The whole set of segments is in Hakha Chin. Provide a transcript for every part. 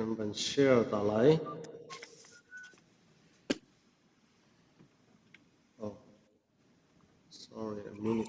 Kan van share ta lai. Oh, sorry, a minute.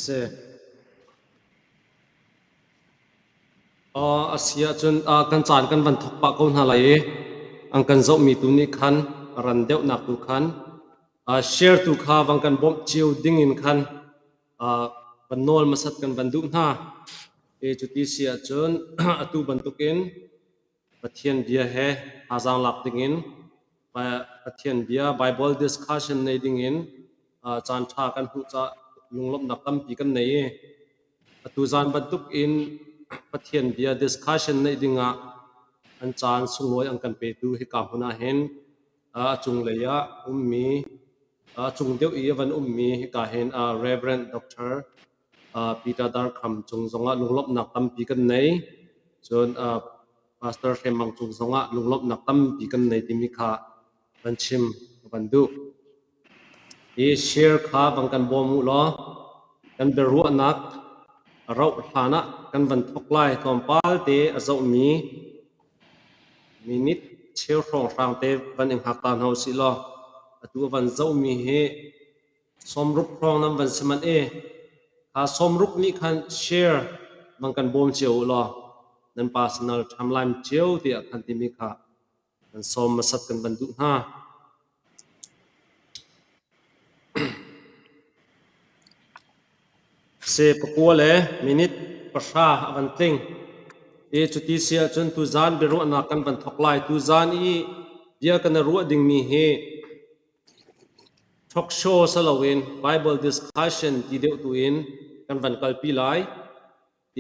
Si. A si ahcun kan caan kan van thawk pah ko hna lai i an kan zohmi tu nih khan ran deuhnak tu khan share tu kha van kan bawmh cio ding in khan van nawl hmasat kan van duh hna. I cuti si ahcun atu bantukin Pathian bia he thazaang lak dingin Pathian bia Bible discussion nei dingin caan ṭha kan hmuh caah lunglawmhnak tampi kan nei i atu zan bantuk in Pathian bia discussion neih dingah an caan sunglawi an kan petu hika hmun ah hin a cunglei ah ummi a cung deuh i a van ummi hika hin Reverend Dr. Peter Darkham cung zongah lunglawmhnak tampi kan nei. Cun Pastor Hrem Mang cung zongah lunglawmhnak tampi kan nei timi kha van chim ka van duh. Hi share kha van kan bawm u law kan biaruahnak a rauh hlan ah kan van thawk lai. Tlawmpal te a zohmi minute cheu hrawnghrang te van i hngak ta hna usih law atu a van zohmi hi 60 hrawng nan van si manh i kha 60 nih khan share van kan bawm cio u law nan personal timeline cio tiah khan timi kha kan sawm hmasat kan van duh hna. Se pakua le minute 10 a van tling. I cuti si ahcun tuzaan biaruahnak kan van thawk lai. Tuzaan i bia kan i ruah dingmi hi Talk show si loin Bible discussion ti deuh tu in kan van kalpi lai.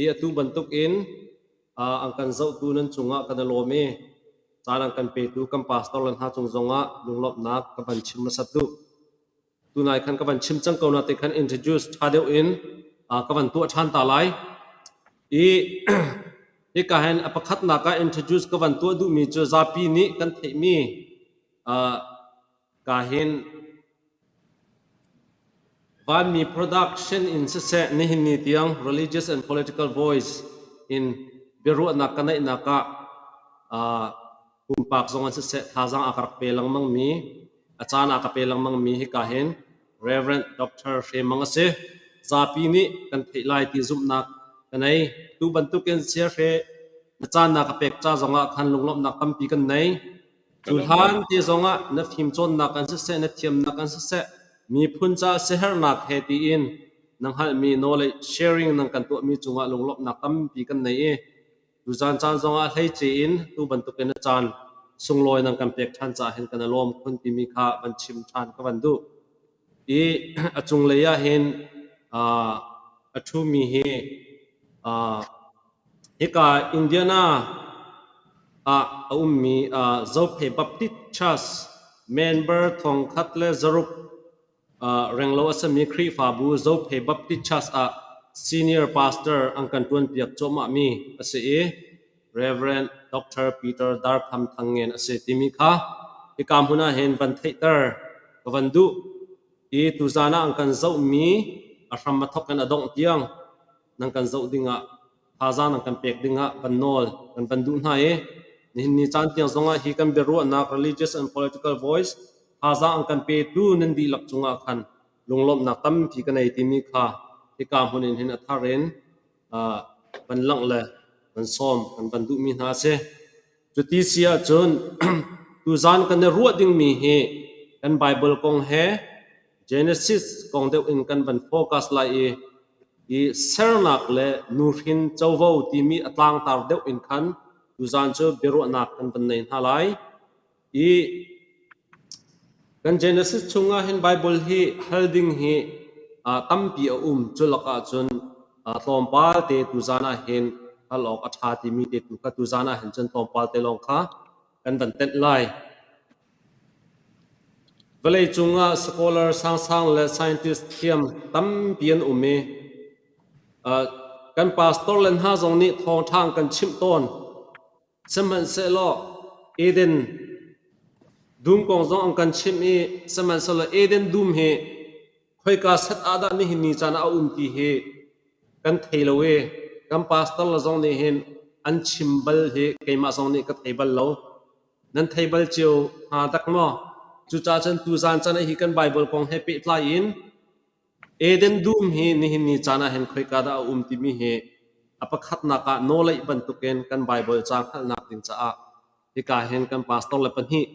I atu bantukin an kan zohtu nan cungah kan i lawm i caan an kan petu kan pastor le hna cung zongah lunglawmhnak ka van chim hmasat duh. Tunai khan ka van chim cang ko na te khan introduce ṭha deuh in ka van tuah ṭhan ta lai. I hika hin a pakhatnak ah introduce ka van tuah duhmi cu zapi nih kan theihmi Ka hin Vanmi production in siseh nihin ni tiang religious and political voice in biaruahnak ka neihnak ah pumpak zong an siseh thazaang a ka rak pe lengmang mi a caan a ka pe lengmang mi hika hin Reverend Dr. Hre Mang a si. Zapi nih kan theih lai ti zumhnak ka nei. Tu bantukin Siahre na caan na ka pek ca zongah khan lunglawmhnak tampi kan nei. Cu hlan te zongah na fimcawnnak an siseh, na thiamnak an siseh, miphun ca siaherhnak he tiin na hngalhmi knowledge sharing nan kan tuahmi cungah lunglawmhnak tampi kan nei i tuzaan caan zongah hleice in tu bantukin a caan sunglawi nan kan pek ṭhan caah hin kan i lawm khun timi kha van chim ṭhan ka van duh. I a cunglei ah hin a ṭhumi hi hika Indiana ah a ummi Zophei Baptist Church member 1600 renglo a simi Khrihfabu Zophei Baptist Church ah senior pastor an kan ṭuanpiak cuahmahmi a si i Reverend Dr. Peter Darkham Thang Ngen a si timi kha hika hmun ah hin van theihter ka van duh i tuzaan ah an kan zohmi a hram a thawk in a dongh tiang nan kan zoh dingah Thazaang nan kan pek dingah van nawl kan van duh hna i nihin ni caan tiang zongah hi kan biaruahnak Religious and Political Voice thazaang an kan petu nan dihlak cungah khan lunglawmhnak tampi ka nei timi kha hika hmun in hin a thar in van langh le van sawm kan van duhmi hna a si. Cuti si ahcun tuzaan kan i ruah dingmi hi kan Baibal kong he Genesis kong deuh in kan van focus lai i i sernak le nuhrin covo timi a tlangtar deuh in khan tuzaan cu biaruahnak kan van nei hna lai. I kan Genesis chungah hin Baibal hi hal ding hi tampi a um. Cu lakah cun tlawmpal te tuzaan ah hin hal awk a ṭha timi te tu kha tuzaan ah hin cun tlawmpal te lawng kha kan van tenh lai. Vawleicung ah scholar sangsang le scientist thiam tampi an um i kan pastor le hna zong nih thawngṭha an kan chimh tawn. Sihmanhsehlaw Eden dum kong zong an kan chimh i sihmanhsehlaw Eden dum hi khoika set ah dah nihin ni caan ah a um ti hi kan thei lo i kan pastor le zong nih hin an chim bal hi keimah zong nih ka thei bal lo. Nan thei bal cio hnga dak maw? Cucaah cun tuzaan caan ah hi kan Baibal kong he pehtlai in Eden dum hi nihin ni caan ah hin khoika dah a um timi hi a pakhatnak ah nawleih bantukin kan Baibal ca hngalhnak ding caah hika hin kan pastor le pahnih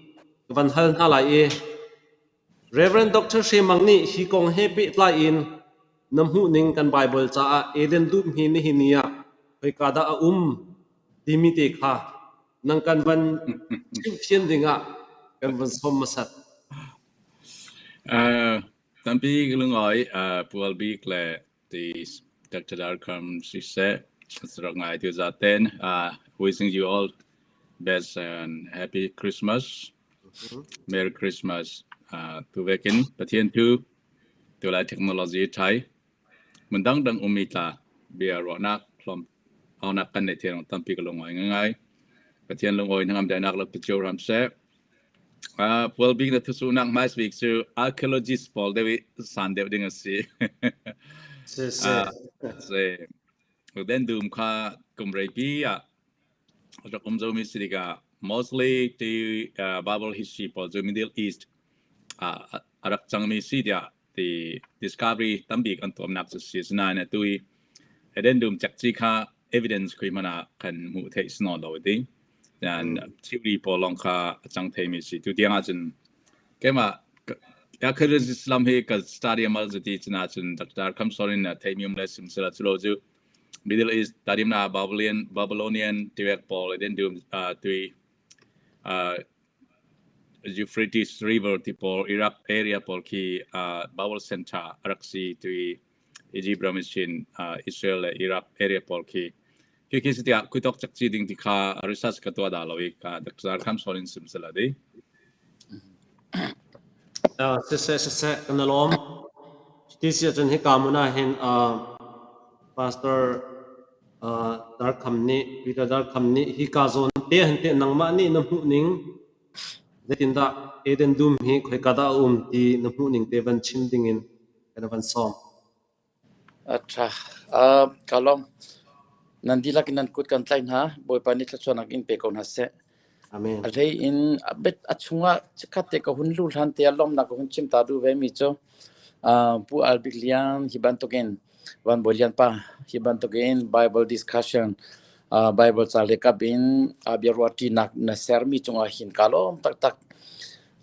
ka van hal hna lai i Reverend Dr. Hre Mang nih hi kong he pehtlai in na hmuhning kan Baibal caah Eden dum hi nihin ni ah khoika dah a um timi te kha nang kan van chimhfian dingah kan van sawm hmasat. Tampi ka lungawi Pual Bik le ti Dr. Darkham siseh rak ngai tu zaten wishing you all best and happy Christmas. Merry Christmas. Tu vekin Pathian tu tu lai technology thai mun dang dang umi tla bia ruahnak hlom awnak kan nei thiang tampi ka lungawi ngai. Pathian lungawi hnangam dainak lo picho ram seh. Pual bik na thusuhnak hmais bik cu archaeologist pawl deuh i san deuh ding a si. Siseh. Si. Den dum kha kum reipi ah rak um zomi si tikah mostly ti Bible history pawl cu Middle East ah a rak cangmi si tiah ti discovery tambik an tuamnak cu si. Asinain atu i Eden dum cekci kha evidence khui hmanh ah kan hmuh theih si nawn lo ti. Nan theory pawl lawng kha a cang theimi si. Tu tiang ahcun keimah Islam hi ka stadium al zati cun ahcun Dr. Khamsorin na theimi um le sim sila cu lo cu Middle East stadium na Babylonian Babylonian tiwek pawl Eden dum tui Euphrates River ti pawl Iraq area pawl khi Babel Center a rak si tui Egypt ram in Israel le Iraq area pawl khi khi khi si tiah kuitok cakci ding ti kha research ka tuah dah lo i ka Dr. Kham Sol in sim sila di. Siseh siseh kan lawm. Ti si ahcun hika mun ah hin Pastor Darkham nih Peter Darkham nih hika zawn te han te nangmah nih na hmuh ning zeitindah Eden dum hi khoika dah a um ti na hmuh ning te van chim ding in kan van sawm. A ṭha. Ka lawm. Nan dihlak in nan kut kan tlaih hna. Bawipa nih thluachuahnak in pe ko hna seh. Amen. A hlei in a bet a chungah chikkhat te ka hun lu hlan te ah lawmnak ka hun chim ta duh ve mi cu Pu Al Bik Lian hi bantukin Van Bawi Lian pa hi bantukin Bible discussion Bible ca le kap in biaruahṭinak na sermi cungah hin ka lawm taktak.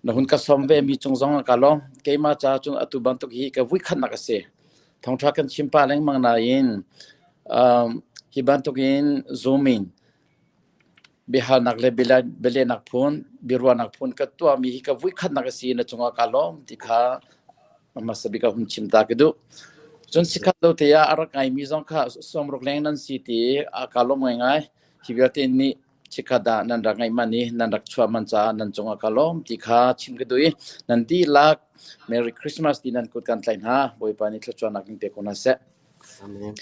Na hun ka sawm ve mi cung zong ah ka lawm. Keimah ca cun atu bantuk hi ka vuikhatnak a si. Thawngṭha kan chim pah lengmang nain hi bantukin Zoom in biahalnak le bialehnak phun, biaruahnak phun ka tuahmi hi ka vuikhatnak a si na cungah ka lawm ti kha hmasa bik ah hun chim ta ka duh. Cun sikhat lo te ah a rak ngaimi zong kha sawmruk leng nan si ti a ka lawm ngaingai. Hi vialte nih chikkhat ah nan rak ngaih man i nan rak chuah man caah nan cungah ka lawm ti kha chim ka duh i nan dihlak Merry Christmas ti nan kut kan tlaih hna. Bawipa nih thluachuahnak in pe ko hna seh. Amen.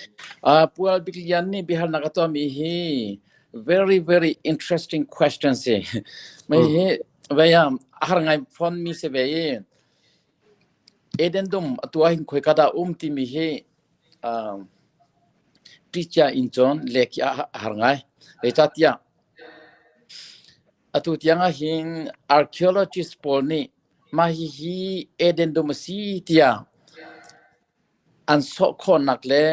Pual Bik Lian nih biahalnak a tuahmi hi very very interesting question si. Mei hi vei a har ngai phone mi si ve i Eden dum atu ah hin khoi ka dah um timi hi. ṭi cia in cun lek hi a har ngai. Zeicahtiah atu tiang ah hin archaeologist pawl nih mah hihi Eden dum a si tiah an sawh khawhnak le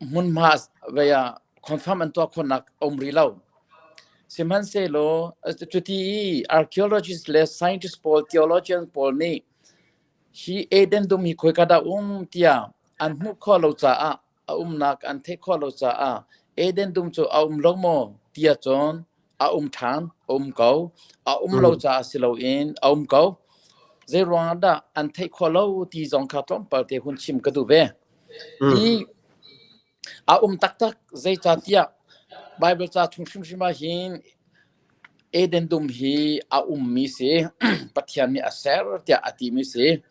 hmunhma vei ah confirm an tuah khawhnak a um rih lo. Sihmanhsehlaw cuti i archaeologist le scientist pawl, theologian pawl nih hi Eden dum hi khoika dah um tiah an hmuh khawh lo caah a umnak an theih khawh lo caah Eden dum cu a um lo maw tiah cun a um ṭhan, a um ko. A um lo caah si loin a um ko. Zei ruangah dah an theih khawh lo ti zong kha tlawmpal te hun chim ka duh ve. Hi a um taktak zeicahtiah Bible ca chung hrimhrim ah hin Eden dum hi a ummi si Pathian nih a ser tiah a timi si.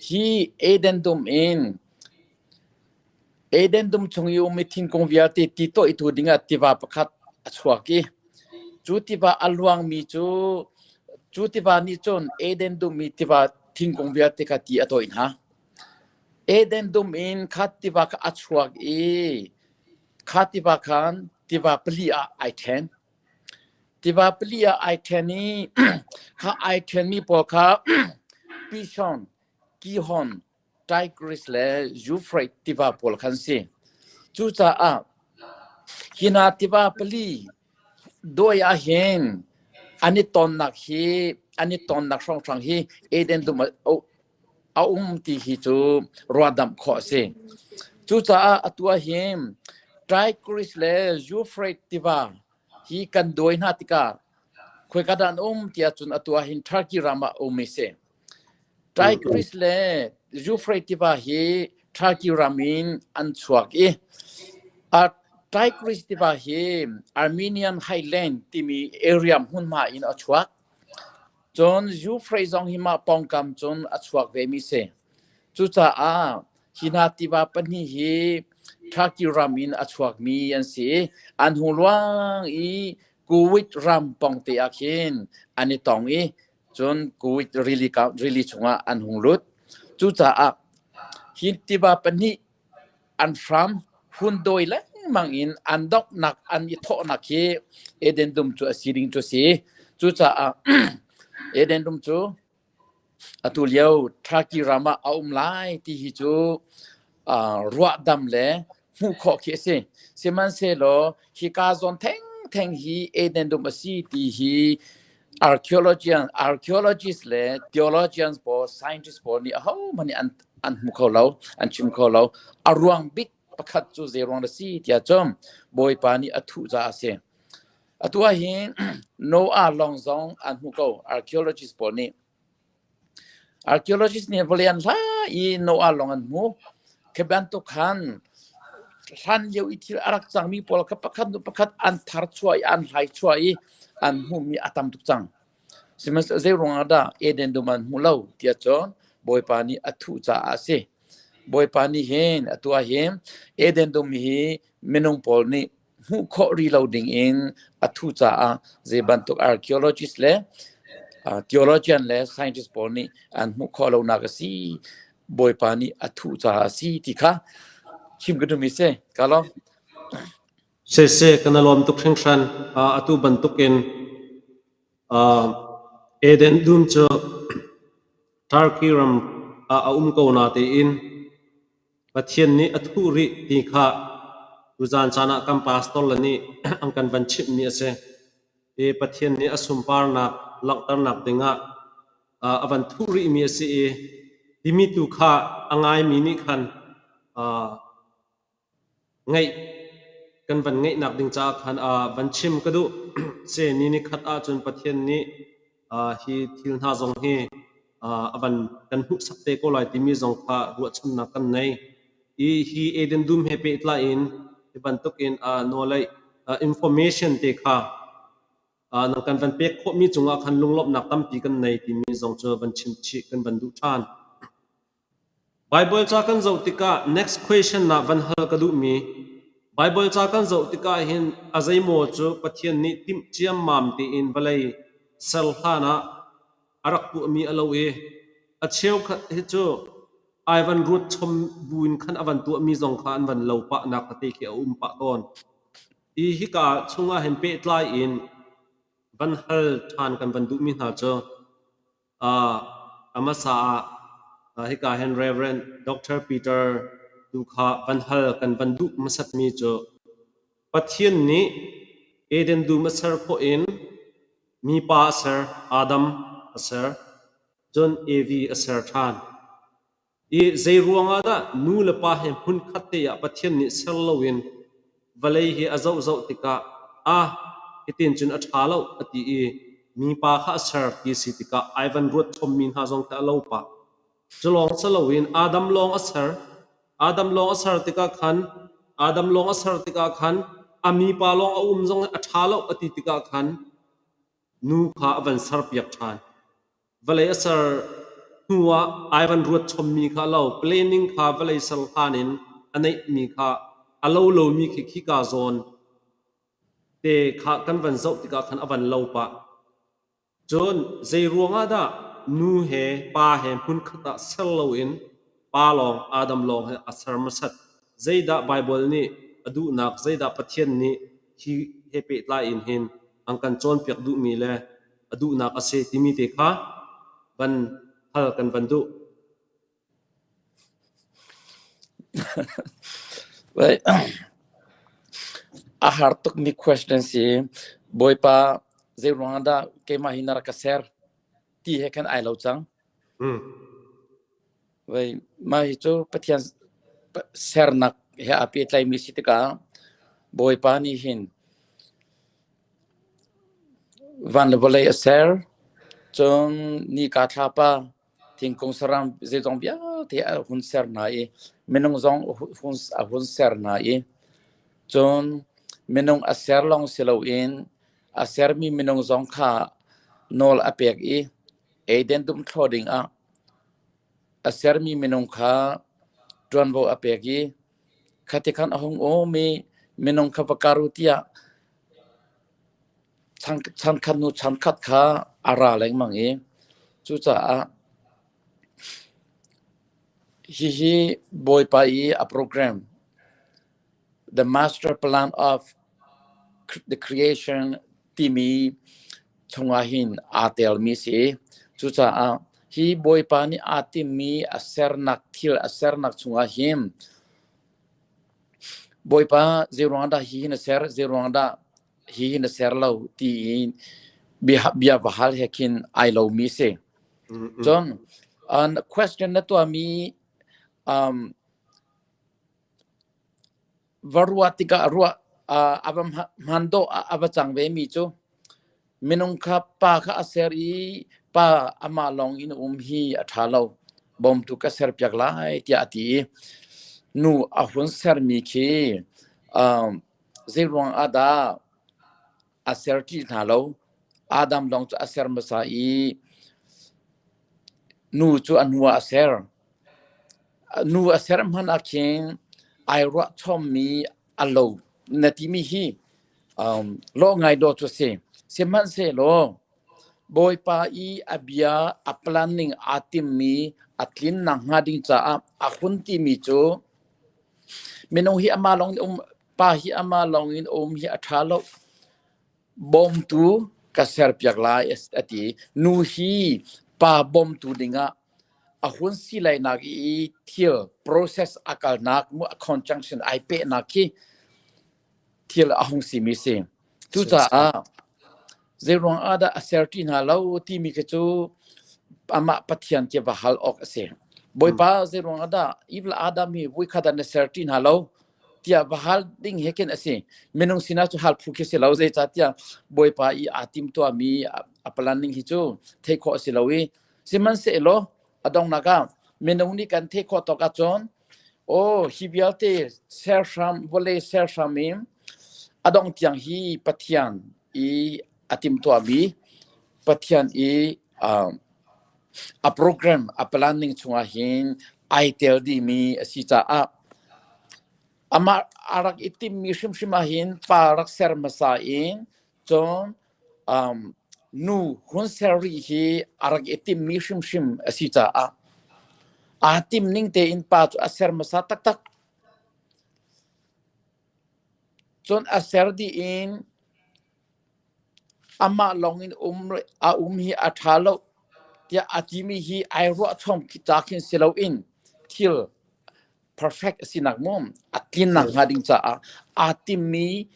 Hi Eden dum in Eden dum chung i ummi thingkung vialte ti tawihtu dingah tiva pakhat a chuak i cu tiva a luangmi cu cu tiva nih cun Eden dum i tiva thingkung vialte kha ti a tawih hna. Eden dum in kha tiva kha a chuak i kha tiva khan tiva pali ah ai ṭhen. Tiva pali ah ai ṭhen i kha ai ṭhenmi pawl kha Pishon, Gihon, Tigris le Euphrates tiva pawl khan si. Cucaah hi hna tiva pali dawi ahhin an i tonnak hi an i tonnak hrawnghrang hi Eden dum a um ti hi cu ruahdamh khawh a si. Cucaah atu ahhin Tigris le Euphrates tiva hi kan dawi hna tikah khoika dah an um tiah cun atu ahhin Turkey ram ah a um i si. Tigris le Euphrates tiva hi Turkey ram in an chuak i Tigris tiva hi Armenian Highland timi area hmunhma in a chuak. Cun Euphrates zong hi mah pawngkam cun a chuak vemi si. Cucaah hi hna tiva pahnih hi Turkey ram in a chuakmi an si i an hung luang i Kuwait ram pawngte ah khin an i tong i cun Kuwait rili, rili chungah an hung lut. Cucaah hi tiva pahnih an hram hun dawi lengmang in an donghnak an i thawhnak hi Eden dum cu a si ding cu a si. Cucaah Eden dum cu Atu lio Turkey ram ah a um lai ti hi cu ruahdam le hmuh khawh khi a si. Sihmanhsehlaw hika zawn thengtheng hi Eden dum a si ti hi archaeologists le theologians pawl, scientists pawl nih ahohmanh nih an hmu kho lo, an chim kho lo. A ruang bik pakhat cu zei ruang dah si tiah cun Bawipa nih a thuh caah a si. Atu ah hin Noah lawng zong an hmu ko archaeologists pawl nih. Archaeologists nih vawlei an hla i Noah lawng an hmu. Khi bantuk khan hlan lio i thil a rak cangmi pawl kha pakhat hnu pakhat an thar chuah i an hlai chuah i an hmuhmi a tam tuk cang. Sihmanhsehlaw zei ruangah dah Eden dum an hmu lo tiah cun Bawipa nih a thuh caah a si. Bawipa nih hin atu ah hin Eden dum hi minung pawl nih hmuh khawh rih lo ding in a thu caah zei bantuk archaeologist le theologian le scientist pawl nih an hmuh khawh lonak a si. Bawipa nih a thuh caah a si ti kha chim ka duhmi si. Ka lawm. Sese kan lawm tuk hringhran. Atu bantukin Eden dum cu Turkey ram ah a um ko na tein Pathian nih a thuh rih ti kha tuzaan caan ah kan pastor le nih an kan van chimhmi a si. I Pathian nih a sunparnak langhternak dingah a van thuh rihmi a si i timi tu kha a ngaimi nih khan Ngeih kan van ngeihnak ding caah khan van chim ka duh. Se ni nikhat ahcun Pathian nih hi thil hna zong hi a van kan hmuhsak te ko lai timi zong kha ruahchannak kan nei. I hi Eden dum he pehtlai in hi bantukin knowledge information te kha nang kan van pek khawhmi cungah khan lunglawmhnak tampi kan nei timi zong cu van chim chih kan van duh ṭhan. Baibal ca kan zoh tikah next question ah van hal ka duhmi Baibal ca kan zoh tikah hin a zeimaw cu Pathian nih timh ciammam tein vawlei ser hlan ah a rak tuahmi a lo i a cheukhat hi cu Ai van ruat chom buin khan a van tuahmi zong kha an van lo pah nak tete khi a um pah tawn. I hika chungah hin pehtlai in van hal ṭhan kan van duhmi hna cu a hmasa ah hika hin Reverend Dr. Peter tu kha van hal kan van duh hmasatmi cu Pathian nih Eden dum a ser khawh in mipa a ser, Adam a ser, cun Evi a ser ṭhan. I zeiruang ah dah nu le pa he hmunkhat te ah Pathian nih ser loin vawlei hi a zohzoh tikah ah hitin cun a ṭha lo a ti i mipa kha a ser ti si tikah ai van ruat chommi hna zong khi a lo pah. Cu lawng si loin Adam lawng a ser. Adam lawng a ser tikah khan Adam lawng a ser tikah khan a mipa lawng a um zong a ṭha lo a ti tikah khan nu kha a van serpiak ṭhan. Vawlei a ser hnu ah ai van ruat chommi kha a lo. Planning kha vawlei ser hlan in a neihmi kha a lo lomi khi khika zawn te kha kan van zoh tikah khan a van lo pah. Cun zeiruang ah dah nu he pa he hmunkhat ah ser loin pa lawng Adam lawng he a ser hmasat? Zeidah Baibal nih a duhnak, zeidah Pathian nih hi he pehtlai in hin an kan cawnpiak duhmi le a duhnak a si timi te kha van hal kan van duh. A har tukmi question si. Bawipa, zei ruangah dah keimah hi na rak ka ser ti he khan ai lo cang. Vei mah hi cu Pathian sernak he aa pehtlaimi si tikah Bawipa nih hin van le vawlei a ser. Cun nika thlapa thingkung saram zeizong vialte a hun ser hna i minung zong a hun ser hna i cun minung a ser lawng si loin a sermi minung zong kha nawl a pek i Eden dum thlawh dingah a sermi minung kha ṭuanvo a pek i khati khan a hung um i minung kha va kar u tiah Chankhat hnu chankhat kha a ra lengmang i cucaah hihi Bawipa i a program, the master plan of the creation timi chungah hin aa telmi a si i cucaah hi Bawipa nih aa timmi a sernak thil a sernak chungah hin Bawipa zeiruang dah hihi na ser, zeiruang dah hihi na ser lo tiin bia va hal he khin ai lomi si. Cun question na tuahmi va ruah tikah ruah a va hman dawh a va cang ve mi cu minung kha pa kha a ser i pa amah lawng in um hi a ṭha lo bawmtu ka ser piak lai tiah a ti i nu a hun sermi khi Zeiruang ah dah a ser ṭi hna lo? Adam lawng cu a ser hmasa i nu cu a hnu ah a ser. Nu a ser hmanh ah khin ai ruah chommi a lo na timi hi lawh ngai dawh cu a si. Sihmanhsehlaw Bawipa i a bia a planning aa timmi a tlin nakhnga ding caah a hun timi cu Minung hi amah lawng in um, pa hi amah lawng in um hi a ṭha lo. Bawmtu ka serpiak lai a ti. Nu hi pa bawmtu dingah a hun si lainak i thil process a kalnak mu a conjunction ai pehnak khi thil a hung simi si. Cucaah zeiruang ah dah a ser ṭi hna lo timi khi cu amah Pathian khi va hal awk a si. Bawipa zeiruang ah dah Eve le Adam hi voikhat ah na ser ṭi hna lo tiah va hal ding he khin a si. Minung sinah cu hal phu khi si lo zeicahtiah Bawipa i aa timtuahmi a planning hi cu theih khawh a si lo i sihmanhsehlaw a donghnak ah minung nih kan theih khawh tawk ahcun Aw, hi vialte serhram, vawlei serhram in a dongh tiang hi Pathian i a timhtuahmi, Pathian i a program, a planning chungah hin ai tel dihmi a si caah amah a rak i timhmi hrimhrim ah hin pa rak ser hmasa in cun nu hun ser rih hi a rak i timhmi hrimhrim a si caah. Aa tim ning tein pa cu a ser hmasa taktak. Cun a ser dih in amah lawng in um a um hi a ṭha lo tiah a timi hi ai ruahchom ca khin si loin thil perfect a sinak mu a tlinnak hnga ding caah aa timmi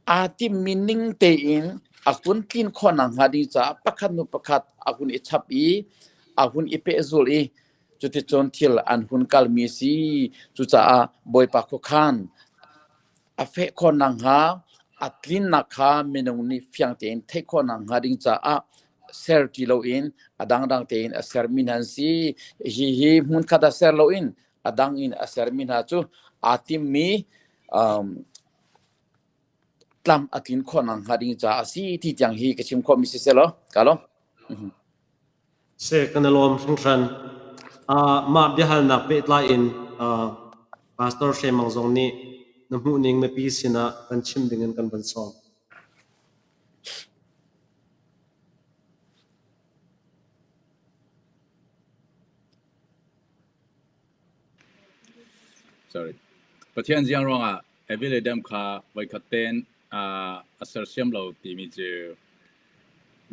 Aa timmi ning tein a hun tlin khawhnak hnga ding caah pakhat hnu pakhat a hun i chap i a hun i pehzulh i cuticun thil an hun kalmi a si. Cucaah Bawipa khuakhan a feh khawhnak hnga a tlinnak kha minung nih fiang tein theih khawhnak hnga ding caah ser ti loin a dangdang tein a sermi hna an si. Hihi hmunkhat ah ser loin a dang in a sermi hna cu aa timmi tlam a tlin khawhnak hnga ding caah a si ti tiang hi ka chim khawhmi si selaw ka lawm. Se kan i lawm hringhran. Mah biahalnak pehtlai in Pastor Hre Mang zong nih na hmuhning mipi sinah kan chim dingin kan van sawm. Sorry. Pathian ziang ruangah Evi le Adam kha voikhat ten a sersiam lo timi cu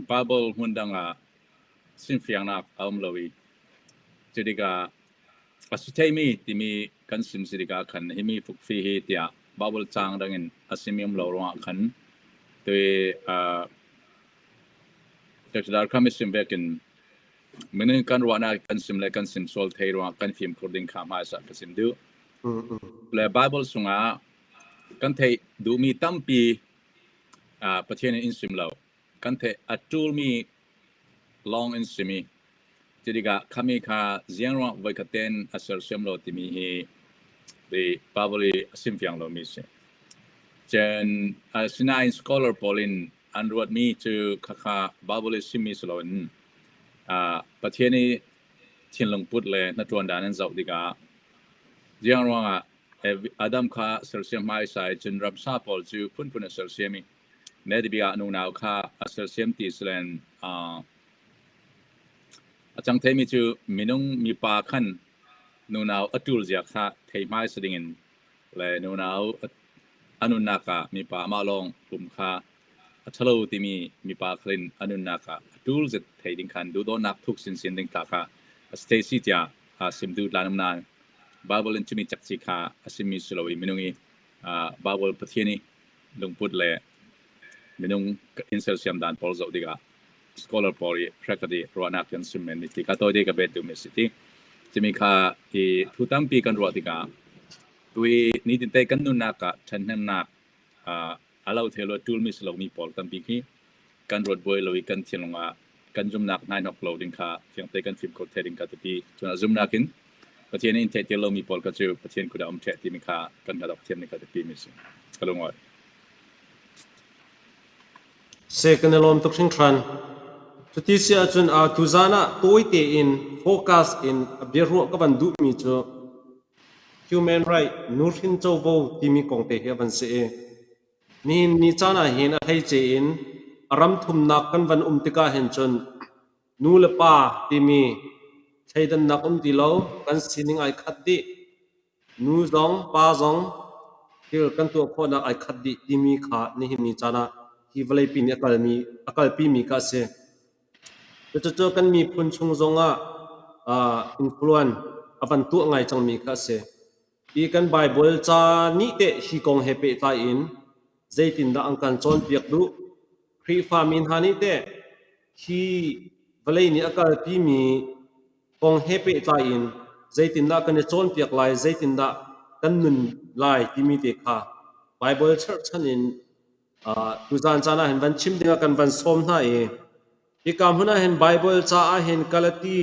Bible hmun dang ah sinfiangnak a um lo i cu tikah a si theimi timi kan sim si tikah khan himi fukfi hi tiah Bible caang dang in a simi um lo ruangah khan tui Dr. Kham i sim vekin Minung kan ruahnak kan sim le kan sim sual thei ruangah kan fimkhur ding kha hmaisa ka sim duh. Le Bible chungah kan theih duhmi tampi Pathian in in sim lo. Kan theih a ṭulmi lawng in sim i cu tikah khami kha ziang ruangah voikhat tein a sersiam lo timi hi Bible i a sim fiang lomi a si. Cun asinain scholar pawl in an ruatmi cu khakha Bible i simmi si loin Pathian i thinlungput le hnaṭuan dan an zoh tikah ziang ruangah Adam kha sersiam hmaisa i cun ramsa pawl cu phunphun a sersiam i Nedibia ah nunau kha a sersiam ti silen a cang theimi cu minung mipa khan nunau a ṭul zia kha thei hmaisa dingin le nunau a nunnak ah mipa amah lawng um kha a ṭhalo timi mipa khalin a nunnak ah a ṭul zet thei ding khan duhdawtnak thuk sinsin ding tla kha a si thei si tiah a sim duh tlan um nain Bible in cumi cakci kha a simmi si lo i minung i Bible Pathian i lungput le minung in sersiam dan pawl zoh tikah scholar pawl i hrekhat i ruahnak kan sim men ti kha tawite ka bet duhmi a si ti. Cumi kha i thu tampi kan ruah tikah tui nitinte kan nunnak ah ṭhathnemnak a lo thei lo ṭulmi si lomi pawl tampi khi kan ruat buai lo i kan thinlung ah kan zumnak hnainok lo ding kha fiangte kan fim kho the ding kha tipi. Cun a zumnak in Pathian in theih lomi pawl kha cu Pathian kut ah um ṭheh timi kha kan hngalh awk thiam ding kha tipi mi si. Ka lungawi. Seh kan i lawm tuk hringhran. Cuti si ahcun tuzaan ah tawi tein focus in a biaruah ka van duhmi cu human right nuhrin covo timi kong te hi a van si i nihin ni caan ah hin a hleice in a ram thumnak kan van um tikah hin cun nu le pa timi thleidannak um ti lo kan sining ai khat dih. Nu zong pa zong thil kan tuah khawhnak ai khat dih timi kha nihin ni caan ah hi vawleipi nih a kalpimi kha a si. Cucu kan miphun chung zongah influence a van tuah ngai cangmi kha a si. Hi kan Baibal ca nih teh hi kong he pehtlai in zeitindah an kan cawnpiak duh? Khrihfami hna nih teh hi vawlei nih a kalpimi kong he pehtlai in zeitindah kan i cawnpiak lai, zeitindah kan nun lai timi te kha Baibal cherhchan in tuzaan caan ah hin van chim dingah kan van sawm hna i hika hmun ah hin Baibal ca ah hin Galati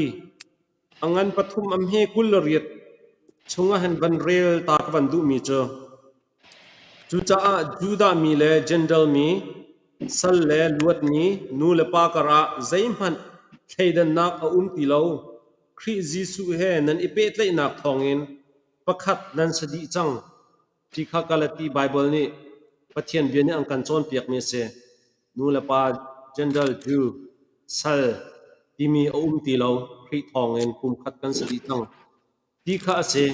a ngan pathum a hme 28 chungah hin van rel ta ka van duhmi cu Cucaah Judah mi le Jentail mi, sal le luatmi, nu le pa karah zeihmanh thleidannak a um ti lo. Khrih Jesuh he nan i pehtlaihnak thawngin pakhat nan si dih cang ti kha Galati Baibal nih Pathian bia nih an kan cawnpiakmi a si. Nu le pa, Jentail, Jew, sal. timi a um ti lo. Khrih thawngin pumkhat kan si dih cang. Ti kha a si.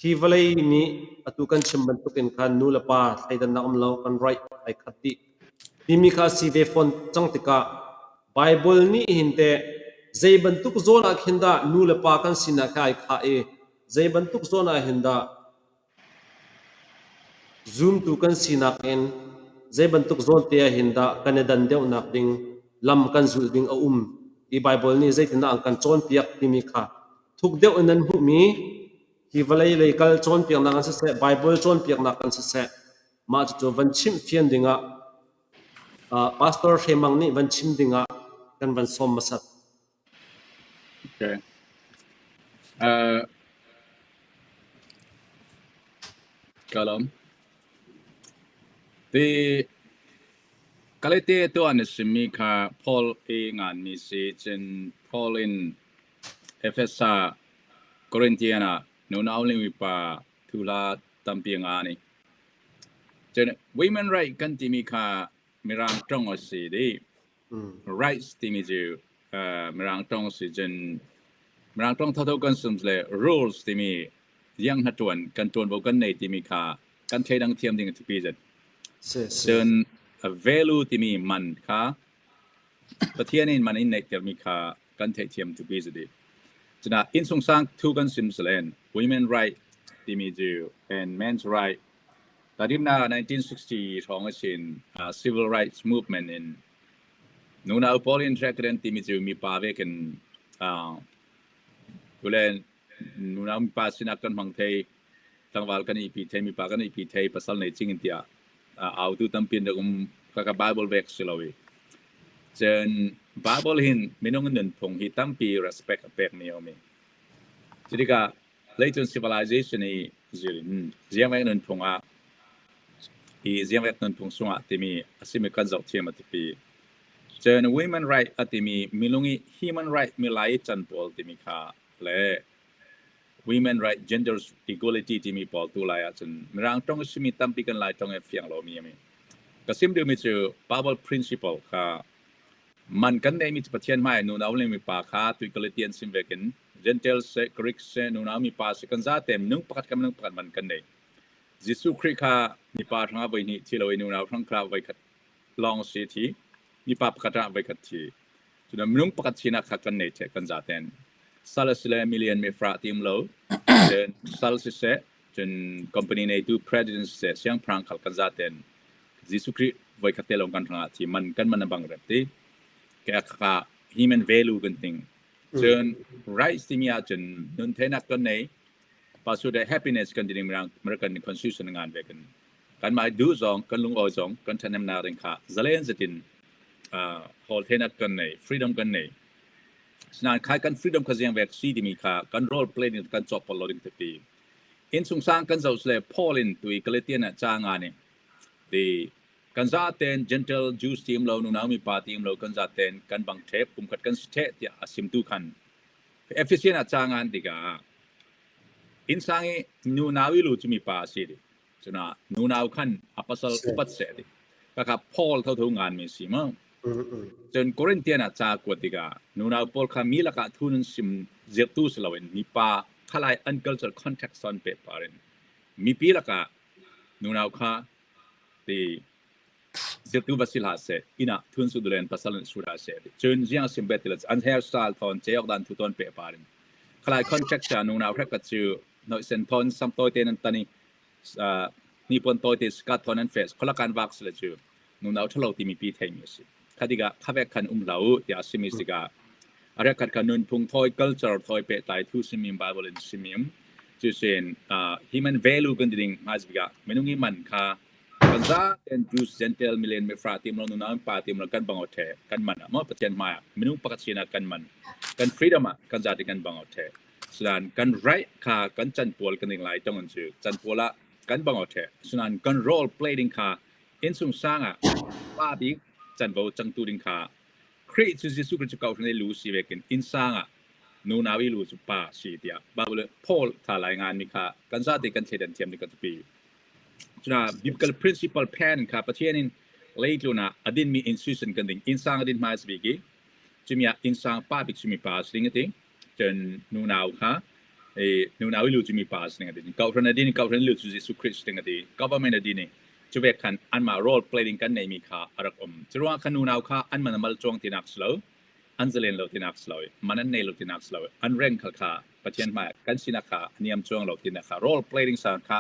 Hi vawlei nih atu kan chim bantukin khan nu le pa thleidannak um lo, kan right ai khat dih. Timi kha a si ve fawn cang tikah Baibal nih hin teh zei bantuk zawn ah khin dah nu le pa kan sinak he ai khah i zei bantuk zawn ah hin dah Zumtu kan sinak in zei bantuk zawnte ah hin dah kan i dan deuhnak ding lam kan zulh ding a um ti Baibal nih zeitindah an kan cawnpiak timi kha thuk deuh in nan hmuhmi hi vawlei lei kal cawnpiaknak an siseh, Baibal cawnpiaknak an siseh, mah cucu van chimh fian dingah Pastor Hre Mang nih van chim dingah kan van sawm hmasat. Okay. Ka lawm. Ti Kalete tuah na simi kha Paul i nganmi si cun Paul in Efesa Corinthian ah nunau le mipa thuhla tampi a nga ni. Cun women right kan timi kha Mirang ṭong a si dih. Rights timi cu Mirang ṭong si cun Mirang ṭong thotho kan sum le rules timi riang hna ṭuan kan ṭuanvo kan nei timi kha kan thleidang thiam ding a thipi zet. Cun value timi man kha Pathian in man in neihtermi kha kan theihthiam tupi zet i. Cuna innsungsang thu kan sim salen women right timi cu and men's right Tadimna 1960 hrawng a sin civil rights movement in nunau pawl in trekren timi cu mipa vekin tulen nunau mipa sinak kan hmang thei tlangval kan ipi thei mipa kan ipi thei pasal nei ching in tiah autu tampi an rak um kaka Bible vek si lo i cun Bible hin minung nunphung hi tampi respect a pek mi a um i cutikah Leicung civilization i zir in ziangvek nunphung ah i ziangvek nunphung sungah timi a simi kan zoh thiam a tipi. Cun women right a timi minung i human right milai can pawl timi kha le women right gender equality timi pawl tu lai ahcun Mirang tong a simi tampi kan Lai tong i fiang lomi a mi. Ka sim duhmi cu Bible principle kha Man kan neihmi cu Pathian hmai nunau le mipa kha tuikaliti an sim vekin Gentile seh, Greek seh, nunau mipa seh kan zate minung pakhat kan minung pakhat man kan nei. Jesuh Khrih kha mipa hrangah voi hnih thi lo i nunau hrang kha voi khat lawng si thi, mipa pakhat ah voi khat thi. Cun minung pakhat sinak kha kan nei the kan zaten. Sal asile million mifra tim lo, cun sal siseh, cun company neitu president siseh, siangpahrang khal kan zaten Jesuh Khrih voikhat te lawng kan hrangah thi man kan man a bang rep ti ke kha human value kan ting cun rights timi ahcun nun thenak kan nei pursuit of happiness kan tining mirang American constitution ngan ve kan kan mah duh zong kan lungawi zong kan ṭhahnemnak ding kha zalen zetin hol thenak kan nei freedom kan nei sinain khai kan freedom kha ziang vek si timi kha kan role play ding kan cawk lo ding ti Innchung sang kan zoh le Paul in tui Galatian ah ca nga nih ti kan zaten Gentle Jews ti um lo nunau mipa ti um lo kan zaten kan bang ṭhep pumkhat kan si ṭheh tiah a simtu khan Ephesian ah ca ngan tikah innsang i nunau i lu cu mipa a si ti cuna nunau khan a pasal upat seh ti kaka Paul thotho ngan mi si ma Cun Corinthian ah ca a kuat tikah nunau pawl kha mi lakah thu nan sim zirhtu si loin mipa khalai uncultured context an pehpar in mipi lakah nunau kha ti zirhtu va si hlah seh inn ah thun su dulen pasal an su hlah seh ti cun ziang sim bet ti an hairstyle thon ceok dan thu ton pehpar in khalai context ah nunau hrek cu noisen thon sam tawi te nan tan i hnipuan tawi te skirt thon an fes kholakan vak sile cu nunau ṭhalo timi pi theimi a si. Kha tikah khavek khan um hlah u tiah a simi tikah a rekkhat kha nunphung thawi culture thawi pehtlai thu simim Bible in simim cusin human value kan ti ding hmaisbik ah minung i man kha kan zaten Jews Gentile million mifra tim lo nunau pa tim lo kan bango the kan man ah mo Pathian hmai ah minung pakhat sinak kan man kan freedom ah kan zati kan bango the sudan kan right kha kan chanpual kan ding lai tong an cu chanpual ah kan bango the sunan kan role play ding kha Innchung sang ah pa bik canvo cangtu ding kha Khrih cu Jesuh Khrih cu kauhran i lu si vekin innsang ah nunau i lu cu pa si tiah Bible Paul tha lai ngan mi kha kan zate kan thleidan thiam ding ka tupi. Cuna biblical principle pen kha Pathian in leitlun ah a dinmi institution kan ding innsang a din hmai bik i. Cumi ah innsang pa bik cu mipa a si ding a ti. Cun nunau kha nunau i lu cu mipa a si ding a ti. Kohhran a din i kohhran lu cu Jesuh Khrih si ding a ti. Government a din i cu vek khan anmah role playing kan neimi kha a rak um. Cu ruangah khan nunau kha an man a mal cuang tinak si lo, an zalen lo tinak si lo, man an nei lo tinak si lo, an reng khal kha Pathian hmai kan sinak kha a niam cuang lo tinak kha role playing sang kha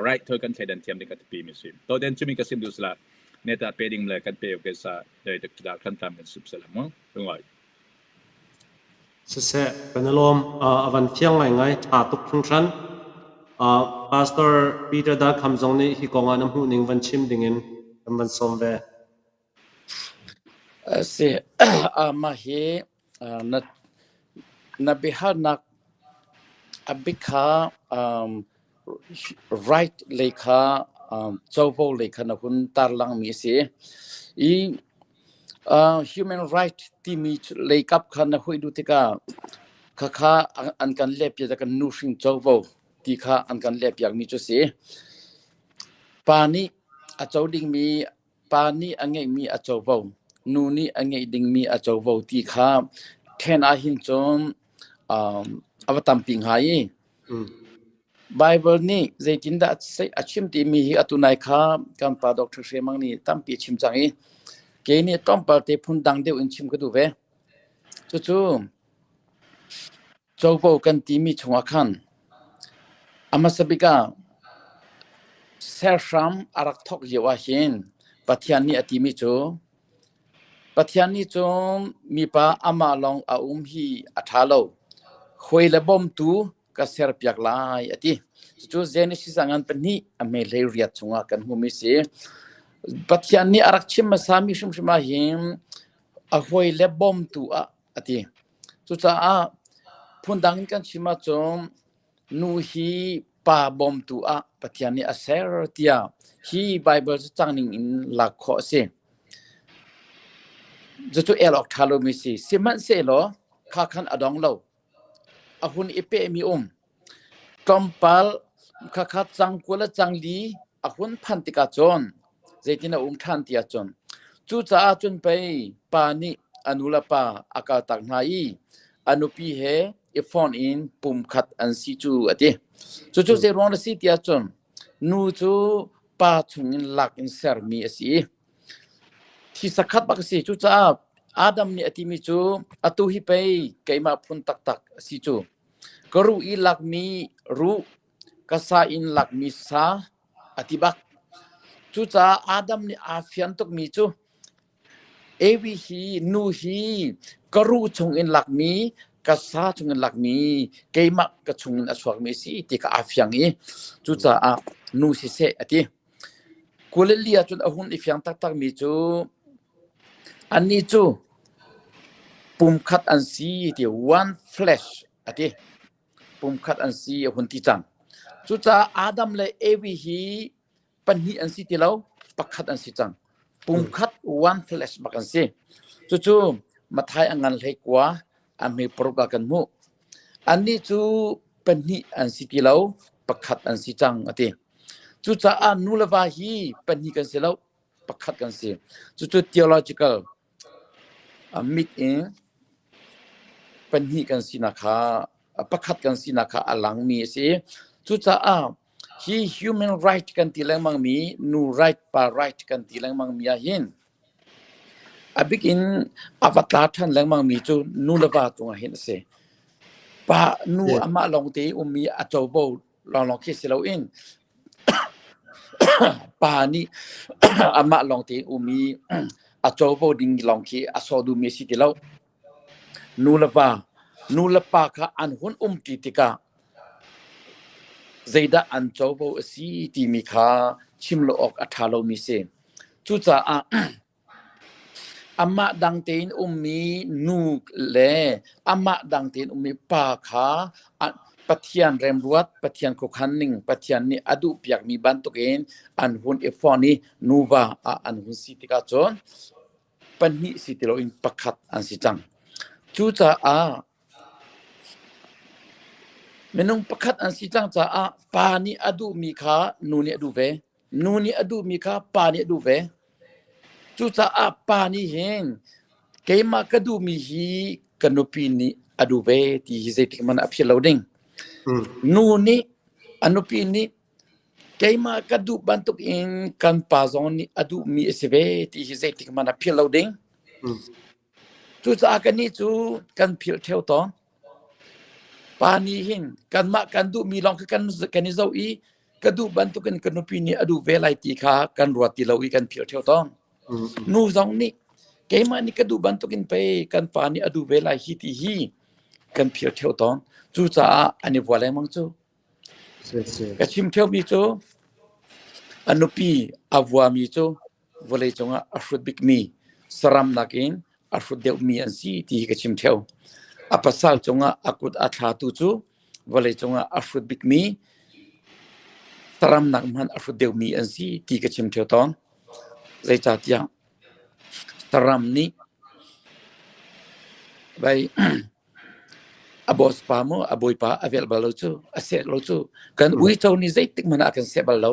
right thoi kan thleidan thiam ding ka tipi mi si. To den cumi ka sim du sila neta pe ding le kan pe ke sa dai dak dar kan tam kan sip sala mo lungoi. Siseh, kan i lawm. A van fiang ngaingai, ṭha tuk hringhran. Pastor Peter Darkham zong nih hi kong ah na hmuhning van chim dingin kan van sawm ve. A si, mah hi na na biahalnak a bik kha right lei kha covo lei kha na hun tarlangmi a si i human right timi leikap kha na huih duh tikah khakha an kan lehpiak kan nuhrin covo ti kha an kan lehpiakmi cu a si. Pa nih a co dingmi pa nih a ngeihmi a covo, nu nih a ngeih dingmi a covo ti kha ṭhen ahhin cun a va tampi hnga i Baibal nih zeitindah a chim timi hi atu nai kha kan pa Dr. Hre Mang nih tampi a chim cang i kei nih tlawmpal te phun dang deuh in chim ka duh ve. Cucu covo kan timi chungah khan a hmasa bik ah serhram a rak thawk lio ah hin Pathian nih a timi cu Pathian nih cun mipa amah lawng a um hi a ṭha lo. Hawi le bawmtu ka serpiak lai a ti. Cucu Genesis a ngan pahnih a hme hlei riat chungah kan hmuhmi si. Pathian nih a rak chim hmasami hrimhrim ah hin a hawi le bawmtu ah a ti. Cucaah phundang in kan chim ahcun nu hi pa bawmtu ah Pathian nih a ser tiah hi Baibal cacang ning in lak khawh a si. Cucu el awk ṭha lomi si. Sihmanhsehlaw kha khan a dong lo. A hun i pehmi um. Tlawmpal khakha cang 20 le cang li a hun phanh tikah cun zeitin a um ṭhan ti ahcun cucaah cun pei pa nih a nu le pa a kaltak hna i a nupi he i fonh in pumkhat an si cu a ti. Cucu zei ruang a si ti ahcun nu cu pa chungin lak in sermi a si i Thisa khat bak a si. Cucaah Adam nih a timi cu atu hi pei keimah phun taktak a si cu. Ka ruh i lakmi ruh, ka sa in lakmi sa a ti bak. Cucaah Adam nih aa fian tukmi cu Evi hi nu hi ka ruh chungin lakmi, ka sa chungin lakmi, keimah ka chungin a chuakmi a si ti kha aa fiang i cucaah nu siseh a ti. Galilee ahcun a hun i fiang taktakmi cu annih cu pumkhat an si ti one flesh a ti. Pumkhat an si a hun ti cang. Cucaah Adam le Evi hi pahnih an si ti lo, pakhat an si cang. Pumkhat one flesh bak an si. Cucu Matthai a ngan hlei kua a hme paruk ah kan hmuh. Annih cu pahnih an si ti lo, pakhat an si cang a ti. Cucaah nu le va hi pahnih kan si lo, pakhat kan si. Cucu theological mit in pahnih kan sinak kha pakhat kan sinak kha a langmi a si. Cucaah hi human right kan ti lengmangmi nu right pa right kan ti lengmangmi ah hin a bik in a va tla ṭhan lengmangmi cu nu le va cungah hin a si. Pa nu amah lawngte ummi a covo lawnglawng khi si loin pa nih amah lawngte um i a covo ding lawng khi a sawh duhmi a si ti lo. Nu le pa nu le pa kha an hun umṭi tikah zeidah an covo a si timi kha chim lo awk a ṭha lomi si. Cucaah Amah dang tein ummi nu le amah dang tein ummi pa kha Pathian remruat, Pathian khuakhan ning, Pathian nih a duhpiakmi bantukin an hun i fonh i nuva ah an hun si tikah cun pahnih si ti loin pakhat an si cang. Cucaah minung pakhat an si cang caah pa nih a duhmi kha nu nih a duh ve. Nu nih a duhmi kha pa nih a duh ve. Cucaah pa nih hin Keimah ka duhmi hi ka nupi nih a duh ve ti hi zeitik hmanh ah a philh lo ding. Nu nih a nupi nih keimah ka duh bantuk in kan pa zong nih a duhmi a si ve ti hi zeitik hmanh ah philh lo ding. Cucaah kannih cu kan philh ṭheo tawn. Pa nih hin kanmah kan duhmi lawng kha kan i zoh i ka duh bantukin ka nupi nih a duh ve lai ti kha kan ruat ti lo i kan philh ṭheo tawn. Nu zong nih keimah nih ka duh bantukin pei kan pa nih a duh ve lai hi ti hi kan philh ṭheo tawn. Cucaah an i vua lengmang cu. Ka chim ṭheomi cu a nupi a vuami cu vawleicung ah a hrut bikmi saram nakin a hrut deuhmi an si ti hi ka chim ṭheo. A pasal cungah a kut a thlatu cu vawleicung ah a hrut bikmi saram nak hmanh a hrut deuhmi an si ti ka chim ṭheo tawn. Zeicahtiah saram nih vai a boss pa maw a bawipa a velh bal lo cu a seh lo cu. Kan uico nih zeitik hmanh ah a kan seh bal lo.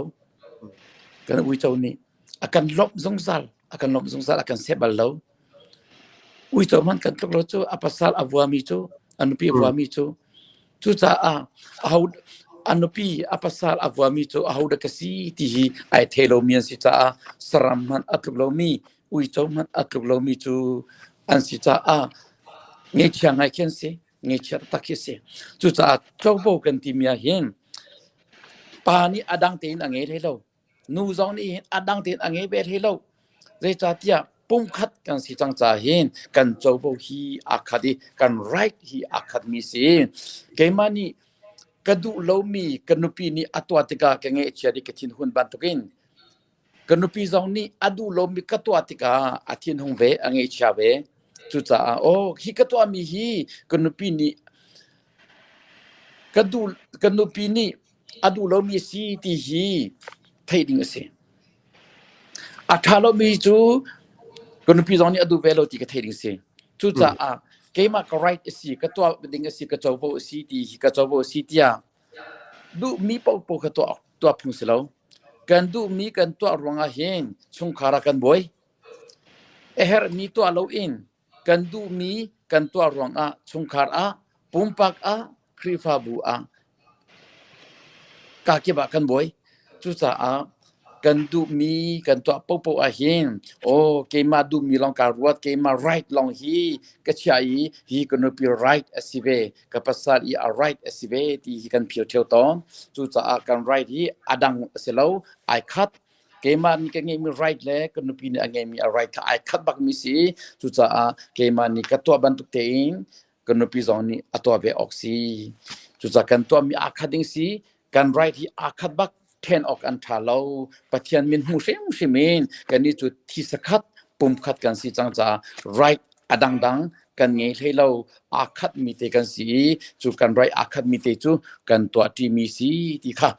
Kan uico nih a kan lawmh zungzal, a kan lawmh zungzal, a kan seh bal lo. Uico hmanh kan tluk lo cu, a pasal a vuami cu, a nupi a vuami cu. Cucaah aho a nupi a pasal a vuami cu aho dah ka si ti hi ai thei lomi an si caah saram hmanh a tluk lomi uico hmanh a tluk lomi cu an si caah ngeichia ngai khi an si, ngeichia taktak khi a si. Cucaah covo kan timi ah hin pa nih a dang tein a ngei hlei lo, nu zong nih hin a dang tein a ngei ve hlei lo. Zeicahtiah pumkhat kan si cang caah hin kan covo hi aa khat i kan right hi aa khatmi si. Keimah nih ka duh lomi ka nupi nih a tuah tikah ka ngaihchiat i ka thinhun bantukin Ka nupi zong nih a duh lomi ka tuah tikah a thinhung ve, a ngaihchia ve. Cucaah aw hi ka tuahmi hi ka nupi nih ka duh ka nupi nih a duh lomi a si ti hi theih ding a si. A ṭha lomi cu ka nupi zong nih a duh ve lo ti ka theih ding a si. Cucaah keimah ka right a si, ka tuah ding a si, ka covo a si ti hi ka covo a si tiah duhmi paohpaoh kha tuah tuah phung si lo. Kan duhmi kan tuah ruangah hin chungkhar ah kan buai. A herhmi tuah loin kan duhmi kan tuah ruangah chungkhar ah, pumpak ah, Khrihfabu ah kakip ah kan buai. Cucaah kan duhmi kan tuah paohpaoh ahhin aw keimah duhmi lawng kaa ruat, keimah right lawng hi ka chiah i hi ka nupi right a si ve, ka pasal i a right a si ve ti hi kan phil ṭheo tawn. Cucaah kan right hi a dang a si lo, ai khat. Keimah nih ka ngeihmi right le ka nupi nih a ngeihmi a right kha ai khat bakmi si. Cucaah keimah nih ka tuah bantuk tein ka nupi zong nih a tuah ve awk si. Cucaah kan tuahmi aa khat ding si. Kan right hi aa khat bak, ṭhen awk an ṭha lo. Pathian min hmu hrimhrim in kannih cu thisa khat, pum khat kan si cang caah right a dangdang kan ngei hlei lo. Aa khatmi te kan si i cu kan right aa khatmi te cu kan tuah ṭimi si ti kha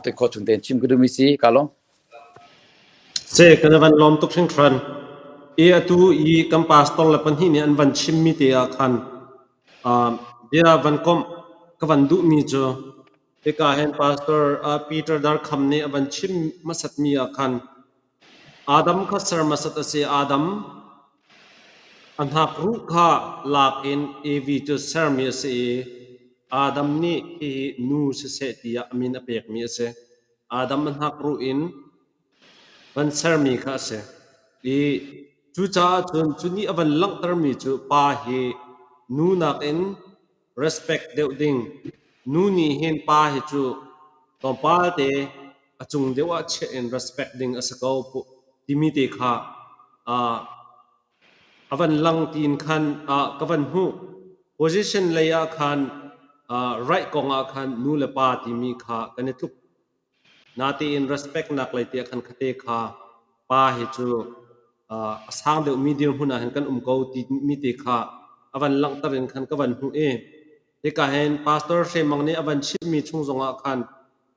tuikhawh chung tein chim ka duhmi si. Ka lawm. Se kan van lawm tuk hringhran. I atu i kan pastor le pahnih nih an van chimmi te ah khan bia van komh ka van duhmi cu hika hin Pastor Peter Darkham nih a van chim hmasatmi ah khan Adam kha ser hmasat a si. Adam a hnakruh kha lak in Evi cu sermi a si i Adam nih hihi nu siseh tiah a min a pekmi a si. Adam a hnakruh in van sermi kha a si. I cucaah cun cu nih a van langhtermi cu pa hi nu nakin respect deuh ding. Nu nih hin pa hi cu tlawmpal te a cung deuh ah chiah in respect ding a si ko timi te kha a van lang tiin khan ka van hmuh. Position lei ah khan right kong ah khan nu le pa timi kha kan i tluk. Natein respect nak lei tiah khan khate kha pa hi cu a sang deuhmi dirhmun ah hin kan um ko timi te kha a van langhter in khan ka van hmuh i hika hin Pastor Hre Mang nih a van chimmi chung zongah khan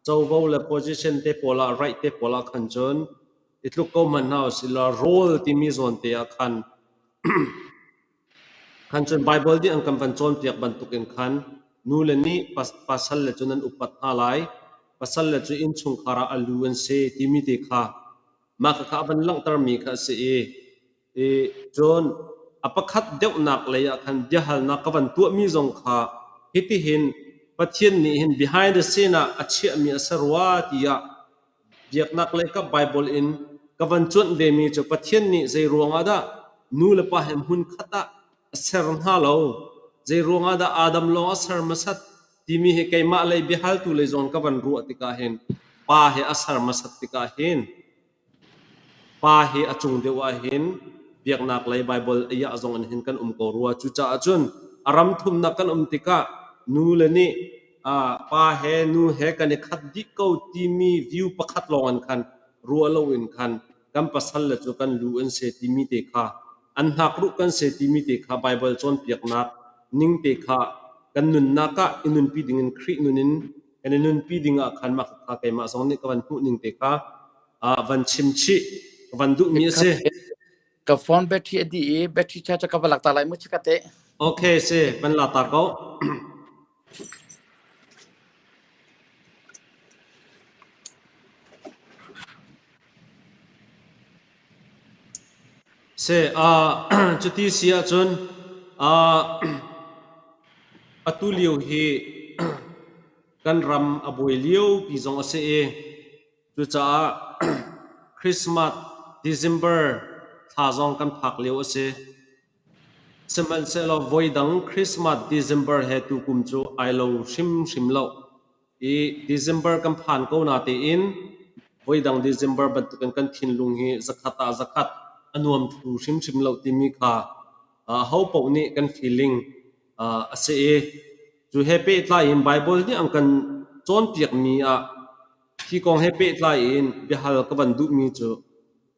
covo le position te pawl ah right te pawl ah khan cun i tluk ko hmanh hna usih law role timi zawn te ah khan khan cun Baibal nih an kan van cawnpiak bantukin khan nule nih pasal le cu nan upat hna lai, pasal le cu innchungkhar ah a lu an si timi te kha mah khakha a van langhtermi kha a si i cun a A pakhat deuhnak lei ah khan biahalnak ka van tuahmi zong kha hitihin Pathian nih hin behind the scene ah a chiahmi a si rua tiah biaknak lei ka Bible in ka van cuanh vemi cu Pathian nih zei ruangah dah nu le pa he hmun khat ah a ser hna lo, zei ruangah dah Adam lawng a ser hmasat timi hi keimah lei biahaltu lei zong ka van ruah tikah hin pa he a ser hmasat tikah hin Pa hi a cung deuh ahhin biaknak lei Baibal a iah zong in hin kan um ko rua. Cucaah cun a ram thumnak kan um tikah nu le nih pa he nu he kan i khat dih ko timi view pakhat lawng in khan ruah loin khan kan pasal le cu kan lu an si timi te kha an hnakruh kan si timi te kha Baibal cawnpiaknak ning te kha kan nunnak ah i nunpi dingin Khrih nun in kan i nunpi ding ah khan mah kha keimah zong nih ka van hmuh ning te kha van chim chih ka van duhmi a si. Ka phone battery a dih i battery charger ka va lak ta lai mu chika te. Okay si van la ta ko. Si cuti si ahcun atu lio hi kan ram a buai lio pi zong a si i Cucaah Christmas December thla zong kan phak lio a si. Sihmanhsehlaw voidang Christmas December he tukum cu ai lo hrimhrim lo. I December kan phan ko natein voidang December bantukin kan thinlung hi zakhat ah zakhat a nuam thlu hrimhrim lo timi kha ho paoh nih kan feeling a si i cu he pehtlai in Bible nih an kan cawnpiakmi ah Hi kong he pehtlai in biahal ka van duhmi cu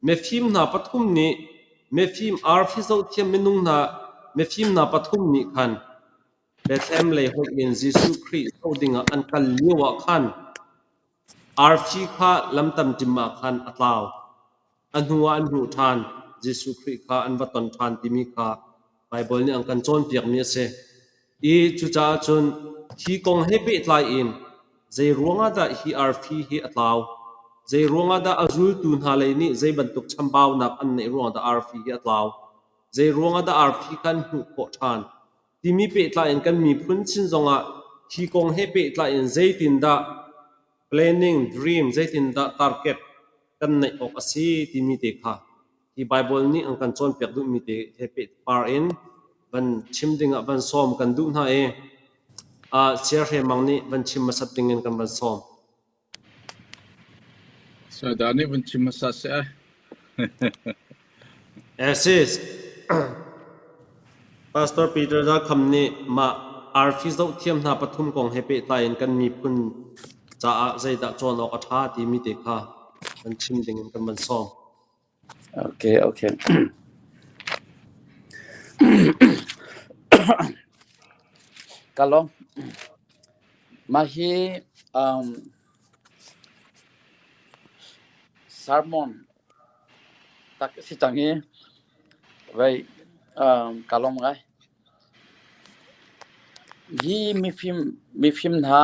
mifim hna pathum nih mifim arfi zohthiam minung hna mifim hna pathum nih khan Bethlehem lei hoih in Jesuh Khrih zoh dingah an kal lio ah khan arfi kha lam tamṭim ah khan a tlau. A hnu ah an hmuh ṭhan. Jesuh Khrih kha an va ton ṭhan timi kha Baibal nih an kan cawnpiakmi a si. I cucaah cun hi kong he pehtlai in zei ruangah dah hi arfi hi a tlau? Zei ruangah dah a zultu hna lei nih zei bantuk chambaunak an neih ruangah dah arfi hi a tlau? Zei ruangah dah arfi kha an hmuh khawh ṭhan? Timi pehtlai in kan miphun sin zongah hi kong he pehtlai in zeitindah planning, dream, zeitindah target kan neih awk a si timi te kha hi Baibal nih an kan cawnpiak duhmi te he pehpar in van chim dingah van sawm kan duh hna i Saya Hre Mang nih van chim hmasat dingin kan van sawm. Saya nih van chim hmasa seh. Sis, Pastor Peter Za Kham nih mah arfi zohthiam hna pathum kong he pehtlai in kan miphun caah zeidah cawn awk a ṭha timi te kha van chim dingin kan van sawm. Okay, okay. Ka lawm. Mah hi sermon tak a si cang i vei ka lawm ngai. Hi mifim hna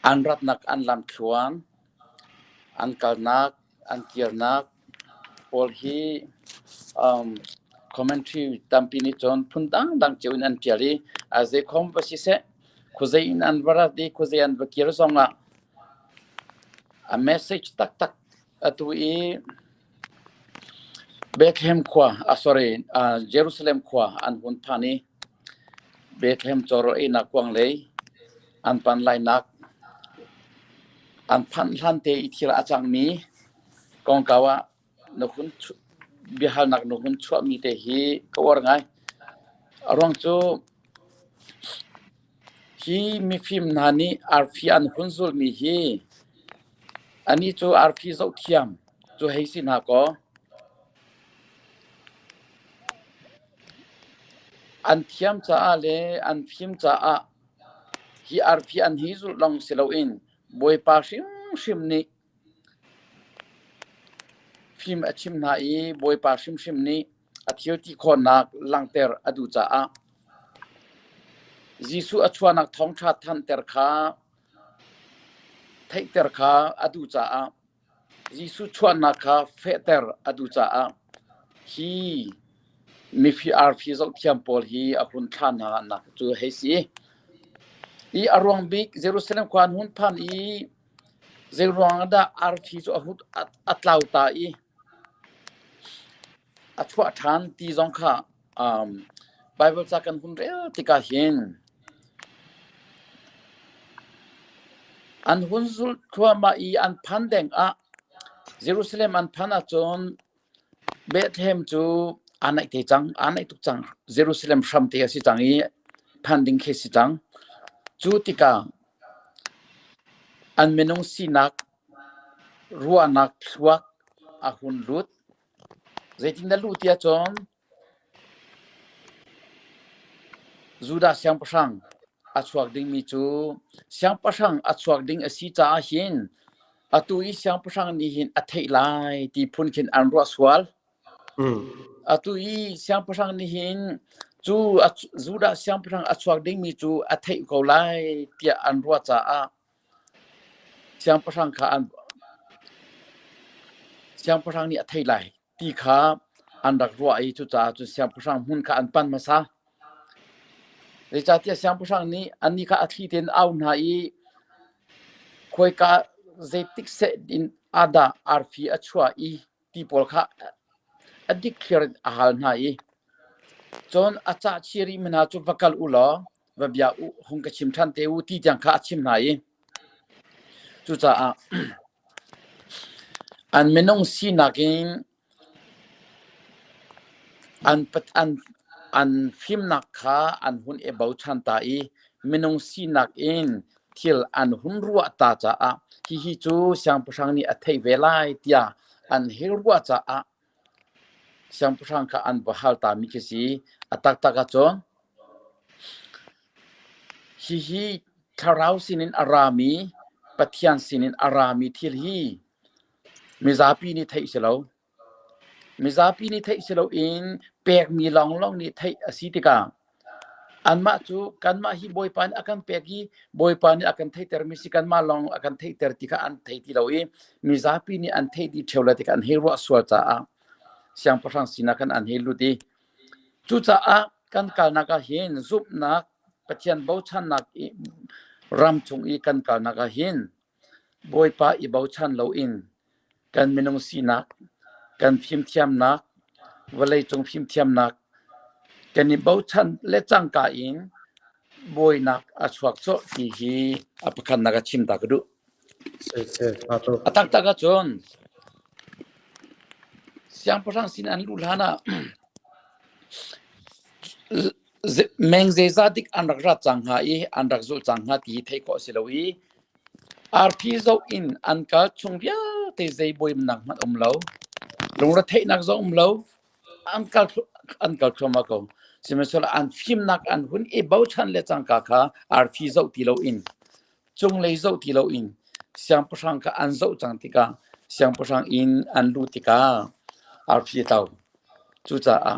an ratnak an lamthluan, an kalnak, an kirnak pawl hi commentary tampi nih cun phun dangdang cio in an ṭial i a zeikhom va siseh, khuazei in an va rat i khuazei an va kir zongah a message taktak atu i Bethlehem khua, sorry, Jerusalem khua an hun phan i Bethlehem cawrawl einak kuang lei an pan lainak an phanh hlan te i thil a cangmi kongkau ah na hun biahalnak na hun chuahmi te hi ka uar ngai. A ruang cu hi mifim hna nih arfi an hun zulmi hi anih cu arfi zohthiam cu hei si hna kaw an thiam caah le an fim caah hi arfi an hi zulh lawng si loin Bawipa hrimhrim nih fim a chim hna i Bawipa hrimhrim nih a thil ti khawhnak langhter a duh caah Jesuh a chuahnak thawngṭha thanter kha theihter kha a duh caah. Jesuh chuahnak kha fehter a duh caah hi mifi arfi zohthiam pawl hi a hun thlah hna nak cu hei si. I a ruang bik Jerusalem khua an hun phan i zeiruang ah dah arfi cu a tlau ta i a chuah ṭhan ti zong kha Baibal ca kan hun rel tikah hin an hun zulh thluahmah i an phan deng ah Jerusalem an phan ahcun Bethlehem cu aa naih te cang, aa naih tuk cang. Jerusalem hram te a si cang i phan ding khi a si cang. Cu tikah an minung sinak ruahnak thluak a hun lut. Zeitin dah luh ti ahcun Judah siangpahrang a chuak dingmi cu siangpahrang a chuak ding a si caah hin atu i siangpahrang nih hin a theih lai ti phun khin an ruah sual. Atu i siangpahrang nih hin cu Judah siangpahrang a chuak dingmi cu a theih ko lai tiah an ruah caah Siangpahrang kha an siangpahrang nih a theih lai ti kha an rak ruah i cucaah cun siangpahrang hmun kha an pan hmasa. Zeicahtiah siangpahrang nih annih kha a thli tein a auh hna i khawika zeitik seh in ah dah arfi a chuah i ti pawl kha a dikthliar in a hal hna i cun a cah chih rihmi hna cu va kal u law va bia u hung ka chim ṭhan te u ti tiang kha a chim hna i cucaah an minung sinak in an an an fimnak kha an hun i bochan ta i minung sinak in thil an hun ruah ta caah hihi cu siangpahrang nih a theih ve lai tiah an hei ruah caah siangpahrang kha an va hal tami khi si. A taktak ahcun hihi thlarau sinin a rami Pathian sinin a rami thil hi mizapi nih theih si lo. Mizapi nih theih si loin pekmi lawnglawng nih theih a si tikah anmah cu kanmah hi Bawipa nih a kan pek i Bawipa nih a kan theihtermi si kanmah lawng a kan theihter ti kha an thei ti lo i mizapi nih an theih dih ṭheo lai tikah an hei ruah sual caah siangpahrang sinah khan an hei lut i cucaah kan kalnak ah hin zumhnak Pathian bochannak i ram chung i kan kalnak ah hin Bawipa i bochan loin kan minung sinak, kan fimthiamnak, vawleicung fimthiamnak kan i bochan le cangka in buainak a chuak colh ti hi a pakhatnak a chim ta ka duh. A taktak ahcun siangpahrang sin an luh hlan ah meng zeizat dik an rak rat cang hnga i an rak zulh cang hnga ti hi theih khawh a si lo i Arfi zoh in an kal chung vialte zei buainak hmanh um lo. Lungretheihnak zong um lo. An kal an kal thluahmah ko. Sihmanhsehlaw an fimnak an hun i bochan le cangka kha arfi zoh ti loin cunglei zoh ti loin siangpahrang kha an zoh cang tikah siangpahrang inn an luh tikah arfi a tlau. Cucaah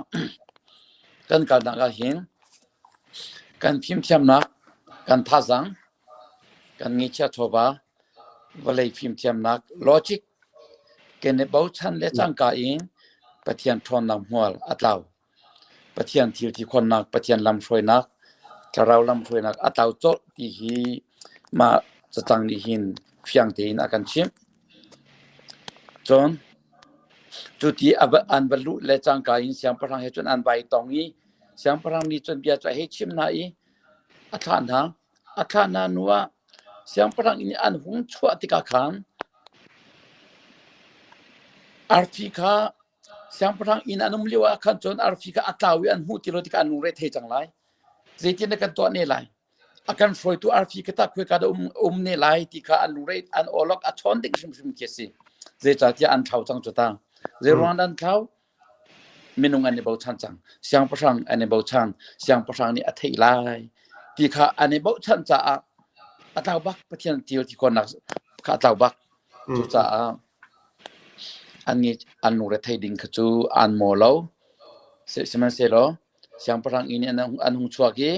kan kalnak ah hin kan fimthiamnak, kan thazaang Kan ngeihchiah chawva, vawlei fimthiamnak, logic kan i bochan le cangka in Pathian ṭhawnnak hmual a tlau. Pathian thil ti khawhnak, Pathian lamhruainak, thlarau lamhruainak a tlau colh ti hi mah cacang nih hin fiang tein a kan chimh. Cun cuti an va luh le cangka in siangpahrang he cun an vai tong i siangpahrang nih cun bia cu a hei chimh hna i a thlah hna. A thlah hna hnuah siangpahrang inn i an hung chuah tikah khan arfi kha siangpahrang inn an um lioah khan cun arfi kha a tlau i an hmuh ti lo tikah an lungre thei cang lai. Zeitin dah kan tuah ne lai? A kan hruaitu arfi kha tah khoika dah um, um ne lai ti kha an lungre an awlok a chawn ding hrimhrim khi a si. Zeicahtiah an thlau cang cu ta. Zeiruang dah an thlau? Minung an i bochan cang. Siangpahrang an i bochan. Siangpahrang nih a theih lai ti kha an i bochan caah a tlau bak. Pathian thil ti khawhnak kha a tlau bak. Cucaah an ngi an lungrethei ding kha cu an maw lo. Sihmanhsehlaw siangpahrang inn in an hung chuak i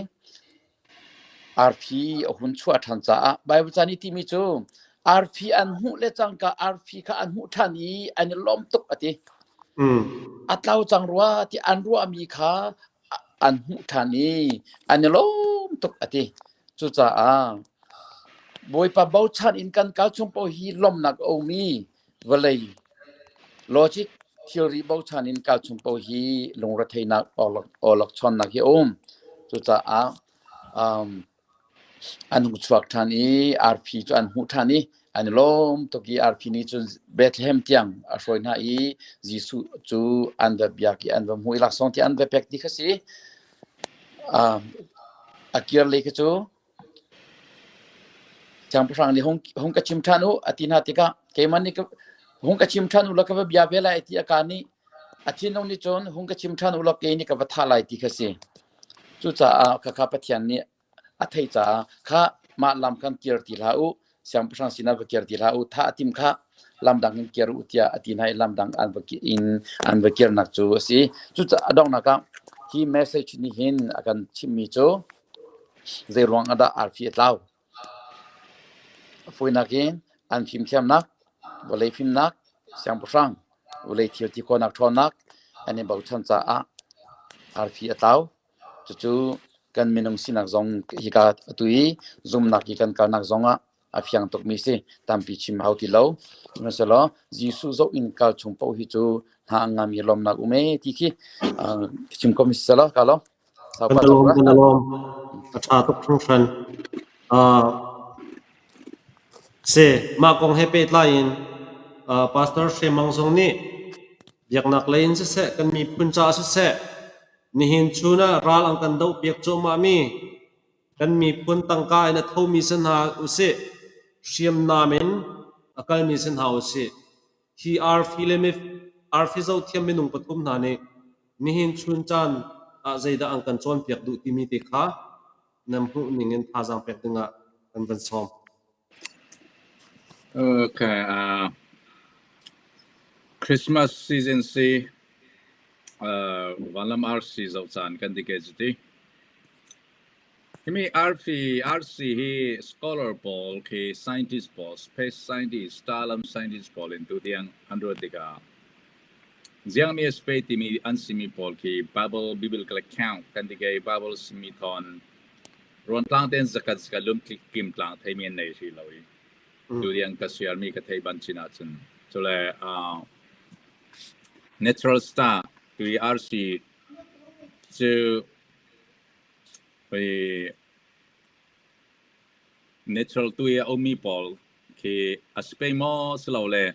arfi a hun chuah ṭhan caah Baibal ca nih timi cu Arfi an hmuh le cangka arfi kha an hmuh ṭhan i an i lawm tuk a ti. A tlau cang rua ti an ruahmi kha an hmuh ṭhan i an i lawm tuk a ti. Cucaah Bawipa bochan in kan kal chung paoh hi lawmhnak a um i vawlei logic thilri bochan in kal chung paoh hi lungretheihnak awlokchonnak hi a um. Cucaah an hung chuak ṭhan i arfi cu an hmuh ṭhan i an i lawm tuk i arfi nih cun Bethlehem tiang a hruai hna i Jesuh cu an va biak i an va hmuh i laksawng tiang an va pek ti kha si. A kir lei kha cu siangpahrang nih hung ka chim ṭhan u a ti hna tikah keimah nih hung ka chim ṭhan u law ka va bia ve lai ti a kaa nih a thinlung nih cun hung ka chim ṭhan u law kei nih ka va thah lai ti kha si. Cucaah khakha Pathian nih a theih caah kha mah lam khan kir ti hlah u, siangpahrang sinah va kir ti hlah u, thah a tim kha lam dang in kir u tiah a ti hna i lam dang an va in an va kirnak cu a si. Cucaah a donghnak ah hi message nih hin a kan chimhmi cu zei ruang ah dah arfi a tlau? A fawinak in an fimthiamnak, vawlei fimnak, siangpahrang, vawlei thil ti khawhnak ṭhawnnak an i bochan caah arfi a tlau. Cucu kan minung sinak zong hika atu i zumnak i kan kalnak zongah a fiang tukmi si. Tampi chim hau ti lo. Sihmanhsehlaw Jesuh zoh in kal chung paoh hi cu hna a ngami lawmnak um ee ti khi chim ko mi si selaw ka lawm. Kan i lawm, kan i lawm. A ṭha tuk hringhran. Si, mah kong he pehtlai in Pastor Hre Mang zong nih biaknak lei in siseh, kan miphun caah siseh, nihin chun ah ral an kan dohpiak cuahmahmi kan miphun tangka in a thomi si hna usih, hriamnam in a kalmi si hna usih. Hi arfi le arfi zohthiam minung pathum hna nih nihin chun caan ah zeidah an kan cawnpiak duh timi te kha nan hmuh ning in thazaang pek dingah kan van sawm. Okay, Christmas season si vanlam RC zoh caan kan ti ke cuti. Himi arfi RC hi scholar pawl khi scientist pawl, space scientist, starlam scientist pawl in tutiang an ruat tikah ziangmi a space timi an simi pawl khi Bible biblical account kan ti ke Bible simi thawn ruantlang tein zakat zakat lungtlik kimtlang theimi an nei hrih lo i tutiang ka siarmi ka thei ban chin ahcun cule natural star tui RC cu Hei natural tu i a ummi pawl khi a si pei maw silole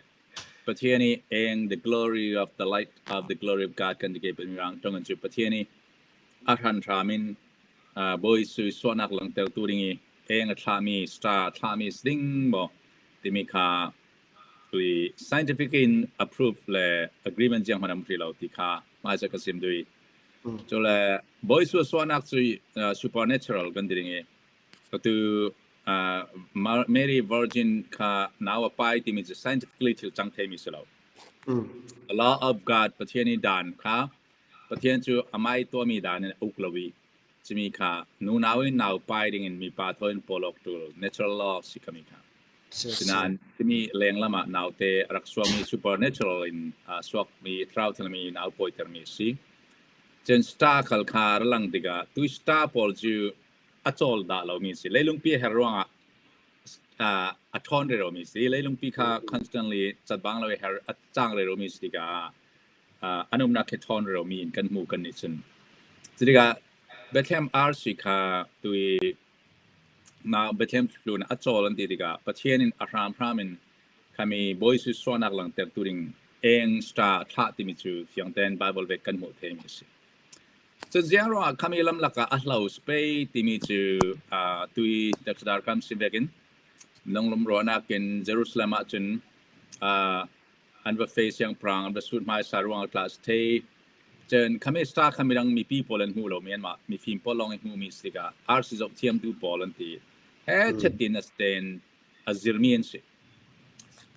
Pathian i eng the glory of the light of the glory of God kan ti ke mirang tong cu Pathian i a hranhram in Bawi Sui suahnak langhtertu ding i eng a thlahmi star a thlahmi si ding maw timi kha tui scientific in approve le agreement jiang hman am ri lo ti kha hmaisa ka sim dui. Cule Bawi suahsuahnak cu supernatural kan ti ding i atu Mary Virgin kha nau a pai timi cu scientifically thil cang theimi si lo. The law of God Pathian i dan kha Pathian cu amai tuahmi dan in a uk lo i cimi kha nu nau in nau pai ding in mipa thaw in pawlawk tul natural law si kami kha. Sinain timi lenglam ah naute a rak suakmi supernatural in aa suakmi thlarau thalmi nau pawitermi a si. Cun star khal kha ra lang tikah tu star pawl cu a cawl dah lomi a si. Leilungpi a her ruangah a ṭhawn reromi a si. Leilungpi kha constantly catbang lo i her a cang reromi a si tikah an umnak khi ṭhawn reromi in kan hmuh kan nih cun. Cutikah Bethlehem RC kha tu i Mah Bethlehem tlun a cawl an ti tikah Pathian in a hramhram in khami Bawi Jesuh suahnak langhtertu ding eng star a thlah timi cu fiang tein Baibal ve kan hmuh theimi a si. Cun ziang ruangah khami lam lakah a hlo spei timi cu tui Dr. Kam si vekin lunglum ruahnak in Jerusalem ah cun an va fe siangpahrang an va sut hmaisa ruang tla si thei cun khami star kha midang mipi pawl an hmu lo mi anmah mifim pawl lawng i hmuhmi si tikah arsi zoh thiamtu pawl an ti he chettin a sten a zirmi an si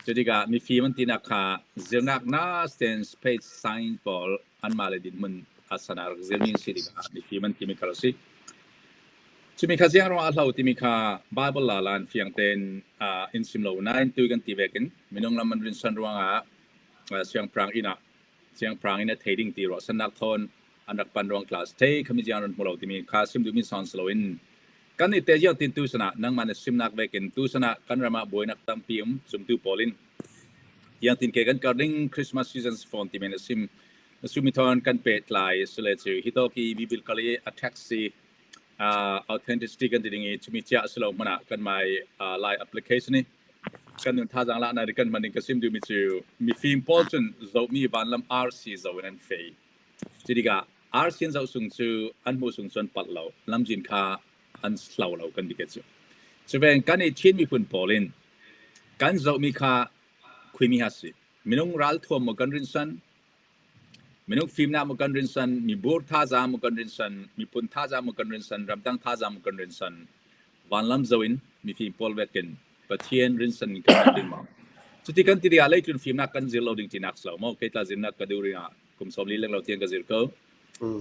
cu tikah mifim an tinak kha zirnak na sten space science pawl anmah le dinhmun a sana rak zirmi an si tikah mifim an timi kal si. Cumi kha ziang ruangah a hlo timi kha Bible la lan fiang tein in sim lo nain tu kan ti vekin minung lam an rinsan ruangah siangpahrang inn ah siangpahrang inn a thei ding ti ruahsannak thawn an rak pan ruang tla thei khami ziang ran hmu lo timi kha sim duhmi son si loin kan i te jiang tin tu sana nangmah na simnak vekin tu sana kan ram ah buainak tampi um zumtu pawl in yang tin ke kan kar ding Christmas seasons phone ti men a sim na sumi thon kan pe tlai sule chu hitoki biblically attack si authenticity kan ti ding i chumi chia si lo hmanh ah kan mai lai application i kan nun thazaang la na kan man in ka sim duhmi cu mifim pawl cun zohmi vanlam RC zo in an fei. Cu tikah RC an zoh sung cu an hmuh sung cu an palh lo, lamzin kha an hlo lo kan ti ke cu. Cuven kan i Chin miphun pawl in kan zohmi kha khuimi ha si. Minung ralthuam maw kan rinsan, Minung fimnak maw kan rinsan, mibur thazaang maw kan rinsan, miphun thazaang maw kan rinsan, ramdang thazaang maw kan rinsan, vanlam zo in mifim pawl vekin Pathian rinsan in kan hman ding maw? Cuti kan ti tikah leitlun fimnak kan zir lo ding tinak si lo maw? Kei tla zirnak ka duh ring ah kum 40 leng lo tiang ka zir ko.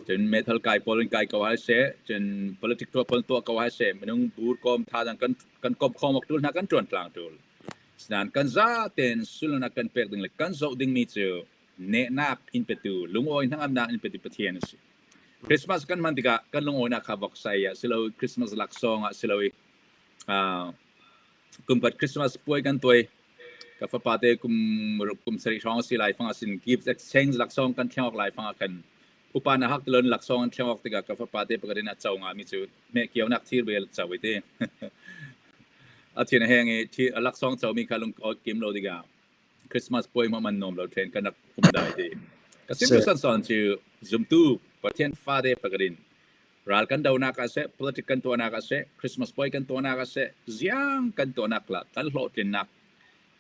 Cun metal kai pawl in kai ko hai seh, cun politic tuah pawl tuah ko hai seh, minung bur kom thazaang kan kan kom khom awk tul hna kan tuan tlang tul. Sinan kan za tein sulnak kan pek ding le kan zoh dingmi cu nehnak in petu, lungawi hnangamnak in petu Pathian a si. Christmas kan hman tikah kan lungawinak kha voksai ah silo Christmas laksawng ah silo i kumkhat Christmas puai kan tuai ka fapa te kum kum sarih hrawng a si lai fang asin gift exchange laksawng kan thleng awk lai fang ah khan upa na hak tilon laksawng an thleng awk tikah ka fapa te pakhat in a co nga mi cu hme kiaunak thir bel co i te a thin a heng i thi a laksawng co mi kha lung kim lo tikah Christmas puai ma man nom lo then kan rak um dai ti. Ka sim tu san son cu zumtu Pathian fate pakarin ral kan donak ah seh, politic kan tuahnak ah seh, Christmas puai kan tuahnak ah seh, ziang kan tuahnak la kan hlawhtlinnak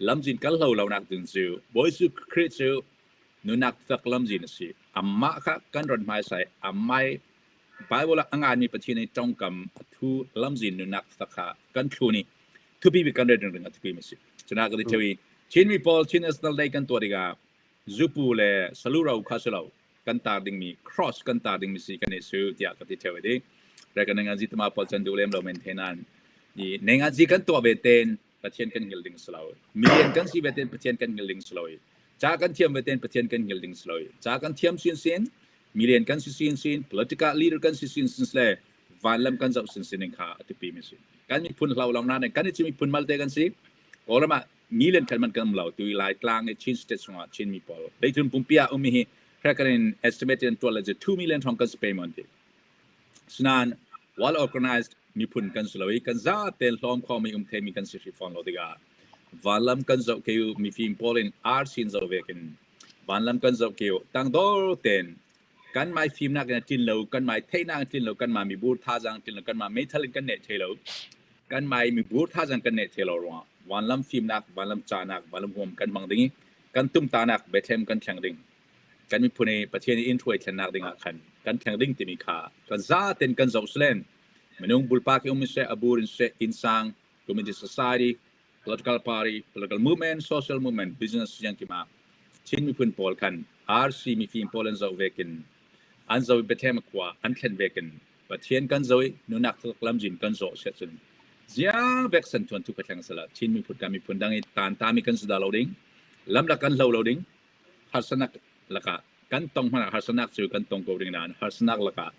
lamzin kal hlo lonak ding cu Bawi Jesuh Khrih cu nunak tak lamzin a si. Amah kha kan ron hmaisai, amai Bible ah a nganmi Pathian i tongkam a thu lamzin nunnak tak kha kan thlun i thupi bik kan ret ring a thupi mi si. Cuna ka ti theu i Chinmi pawl Chin National Day kan tuah tikah zupu le saluro kha si lo kan tar dingmi cross kan tar dingmi si kan i su tiah ka ti theu i re kan nga zi tama pawl chan duh lem lo men thenan i ne nga zi kan tuah ve ten Pathian kan ngil ding si lo. Million kan si ve ten Pathian kan ngil ding si lo. Ca kan thiam ve ten Pathian kan ngil ding si lo. Ca kan thiam sin sin million kan si sin sin political leader kan si sin sin le vanlam kan zoh sin sin kha a tipi mi si. Kan miphun hlau long na kan i miphun malte kan si. Kawlram ah million kan man kan lo tu lai tlang i Chin state chungah Chin mi pawl leitlun pumpi ah umi hi hrekan estimate in tual le 2 million thong kan spay mon ti. Sinain well organized miphun kan si lo i kan zatein hlawm khomi um themi kan si hrih fawn lo tikah vanlam kan zoh ke u mifim pawl in ar sin zoh vekin vanlam kan zoh ke u tangdor tein kan mai fimnak in a tlin lo kan mai theihnak in tlin lo kan mai mibur thazaang tlin lo kan mai meithal in kan neh thei lo kan mai mibur thazaang kan neh thei lo ruangah vanlam fimnak vanlam canak vanlam huam kan hmang ding i kan tumtanak Bethlehem kan thleng ding Kan miphun i Pathian i inn hruai thlennak dingah khan kan thleng ding timi kha kan zaten kan zoh selen. Minung bulpa ki um in seh, a bur in seh, innsang, community society, political party, political movement, social movement, business yang kima Chin miphun pawl khan RC mifim pawl an zoh vekin an zoh i Bethlehem khua an thlen vekin Pathian kan zoh i nunak lamzin kan zawh siah cun ziang vek san thuan thu ka thleng sala Chin miphun kan miphun dang i tan tami kan suda lo ding lamlak kan hlo lo ding Harsanak lakah kan tong hmanh ah harsanak cu kan tong ko ding nain harsanak lakah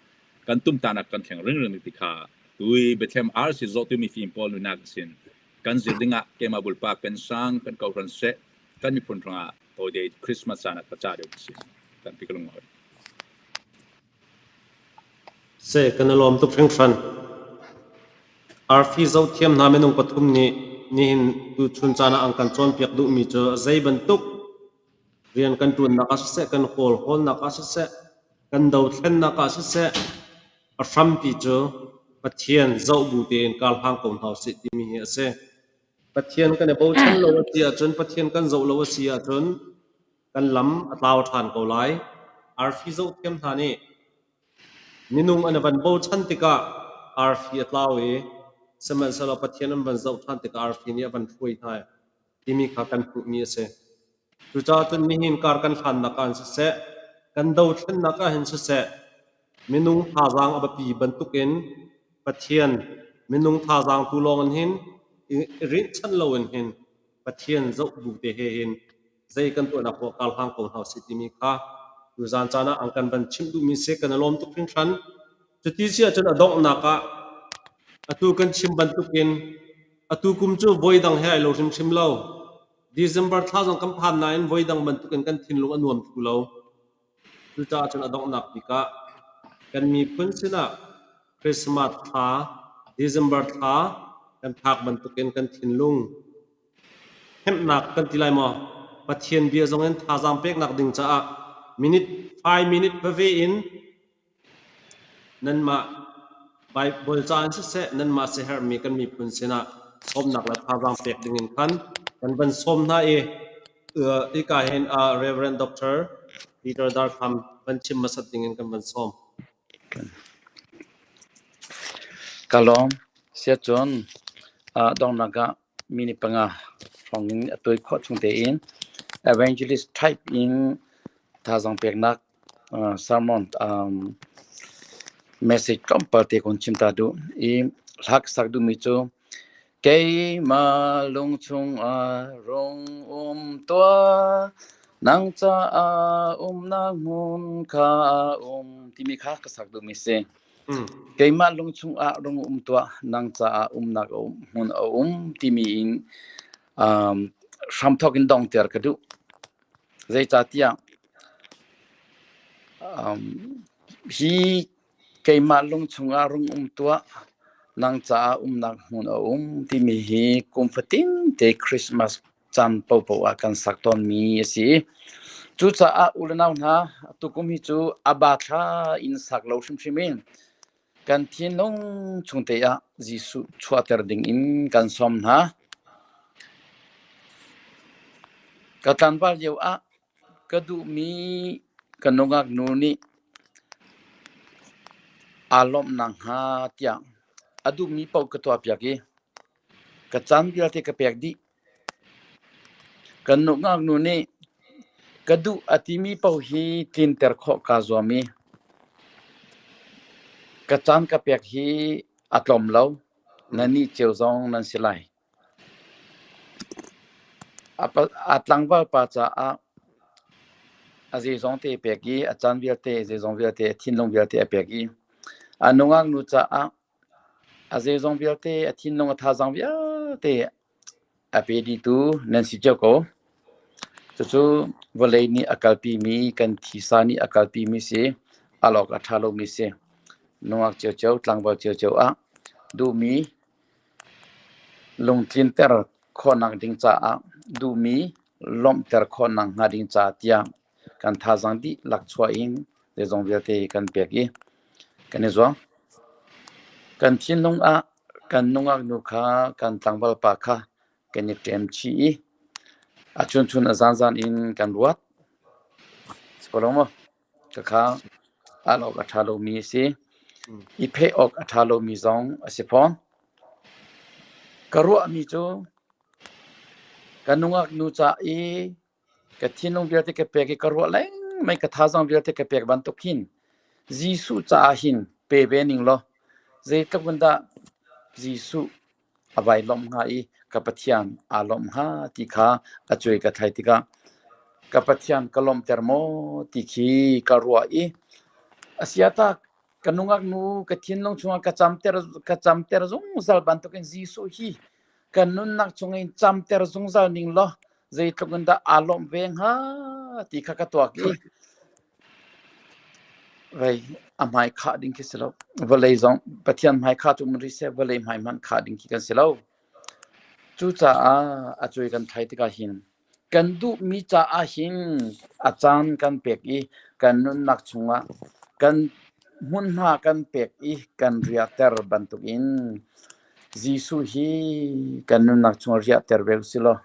kan tumtanak kan thleng ringring ti kha tui Bethlehem RC zawhtu mifim pawl nunak sin kan zir dingah keimah bulpa kan sang kan kohhran seh kan miphun hrangah tawite Christmas caan ah ka ca deuh si tampi ka lungawi. Seh kan i lawm tuk hringhran. Arfi zohthiam hna minung pathum nih nihin tuchun caan ah an kan cawnpiak duhmi cu zei bantuk rian kan ṭuannak ah siseh, kan kawlhawlnak ah siseh, kan dothlennak ah siseh, a hrampi cu Pathian zoh bu tein kar hlang ko hna usih timi hi a si. Pathian kan i bochan lo a si ahcun, Pathian kan zoh lo a si ahcun kan lam a tlau ṭhan ko lai. Arfi zohthiam hna nih Minung an van bochan tikah arfi a tlau i sihmanhsehlaw Pathian an van zoh ṭhan tikah arfi nih a van hruai hna timi kha kan hmuhmi a si. Cucaah cun nihin kar kan hlannak ah hin siseh, kan dothlennak ah hin siseh, minung thazaang a biapi bantukin. Pathian minung thazaang tu lawng in hin i rinhchanh loin hin Pathian zoh bu te he hin zei kan tuahnak poah kar hlang ko hna usih timi kha tuzaan caan ah an kan van chimh duhmi si. Kan i lawm tuk hringhran. Cuti si ahcun a donghnak ah atu kan chim bantukin atu kum cu voi dang he ai lo hrimhrim lo. December thla zong kan phan nain voi dang bantukin kan thinlung a nuam thlu lo. Cucaah cun a donghnak bik ah kan miphun sinah Christmas thla, December thla kan phak bantukin kan thinlung hnemhnak kan ti lai maw? Pathian bia zong in thazaang peknak ding caah minute 5 minute veve in Nanmah Baibal ca in siseh, nanmah siaherhmi kan miphun sinah sawmnak le thazaang pek dingin khan kan van sawm hna i hika hin Reverend Dr. Peter Darkham van chim hmasat dingin kan van sawm. Ka lawm. Siacun donghnak ah minute 5 hrawng in a tawi khawh chung tein evangelist type in thazaang peknak sermon message tlawmpal te kun chim ta duh i hla ka sak duhmi cu keimah lungchung ah rung um tuah nang caah umnak hmun kha um timi kha ka sak duhmi si. Keimah lungchung ah rung um tuah nang caah umnak hmun a um timi in hramthawk in dongter ka duh. Zeicahtiah hi keimah lung chungah rung um tuah, nang caah umnak hmun a um timi hi kum fatin te Christmas caan paohpaoh ah kan sak tawnmi a si. Cucaah u le nau hna, tukum hi cu a ba thla in sak lo hrimhrim in kan thinlung chung te ah Jesuh chuahter ding in kan sawm hna. Ka tlanval lio ah ka duhmi ka nungak nu nih aa lawmh nakhnga tiah a duhmi paoh ka tuahpiak i ka caan vialte ka pek dih. Kan nungak nu nih ka duh a timi paoh hi tlinter khawh kaa zuam i ka caan ka pek hi a tlawm lo. Nannih cio zong nan si lai. A tlangval pa caah a zeizong te a pek i a caan vialte, zeizong vialte, a thinlung vialte a pek i a nungak nu caah a zeizong vialte, a thinlung, a thazaang vialte a pe dihtu nan si cio ko. Cucu vawlei nih a kalpimi, kan thisa nih a kalpimi si, al awk a ṭha lomi si. Nungak ciocio, tlangval ciocio ah duhmi lungtlinter khawhnak ding caah duhmi lawmhter khawhnak hnga ding caah tiah kan thazaang dihlak chuah in zeizong vialte kan pek i kan i zuam. Kan thinlung ah kan nungak nu kha kan tlangval pa kha kan i ṭem chih i a chunchun a zanzan in kan ruat. Si ko lo maw? Khakha al awk a ṭha lomi a si. I pheh awk a ṭha lomi zong a si fawn. Ka ruahmi cu ka nungak nu ca i ka thinlung vialte ka pek i ka ruah lengmang ka thazaang vialte ka pek bantuk hin Jesuh caah hin pe ve ning law zeitluk in dah Jesuh a vai lawmh hnga i ka Pathian aa lawmh hnga ti kha a cuai ka thlai tikah ka Pathian ka lawmhter maw ti khi ka ruah i a siata ka nungak nu ka thinlung chungah ka camter zungzal bantukin Jesuh hi kan nunnak chungin camter zungzal ning law zeitluk in dah aa lawmh ve hnga ti kha ka tuak i Vei a hmai khah ding khi si lo. Vawlei zong Pathian hmai khah cu um rih seh, vawlei hmai hmanh khah ding khi kan si lo. Cucaah a cuai kan thlai tikah hin kan duhmi caah hin a caan kan pek i kan nunnak chungah kan hmunhma kan pek i kan riahter bantukin Jesuh hi kan nunnak chungah riahter ve usih law,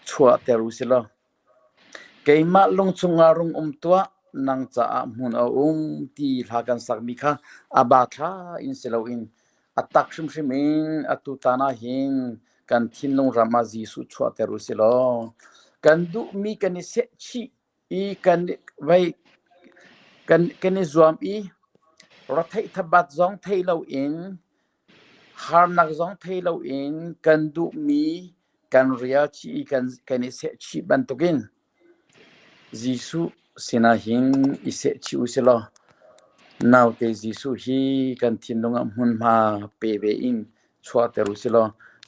chuahter usih law, Keimah lungchung ah rung um tuah, nang caah hmun a um ti hla kan sakmi kha a ba thla in si loin a tak hrimhrim in atu tan ah hin kan thinlung ram ah Jesuh chuahter u si law kan duhmi kan i sehchih i kan vei kan i zuam i ratheih thabat zong thei loin. Harnak zong thei loin kan duhmi kan rial chih i kan i sehchih bantukin Jesuh sinah hin i sehchih u silaw naute Jesuh hi kan thinlung ah hmunhma pe ve in chuahter u silaw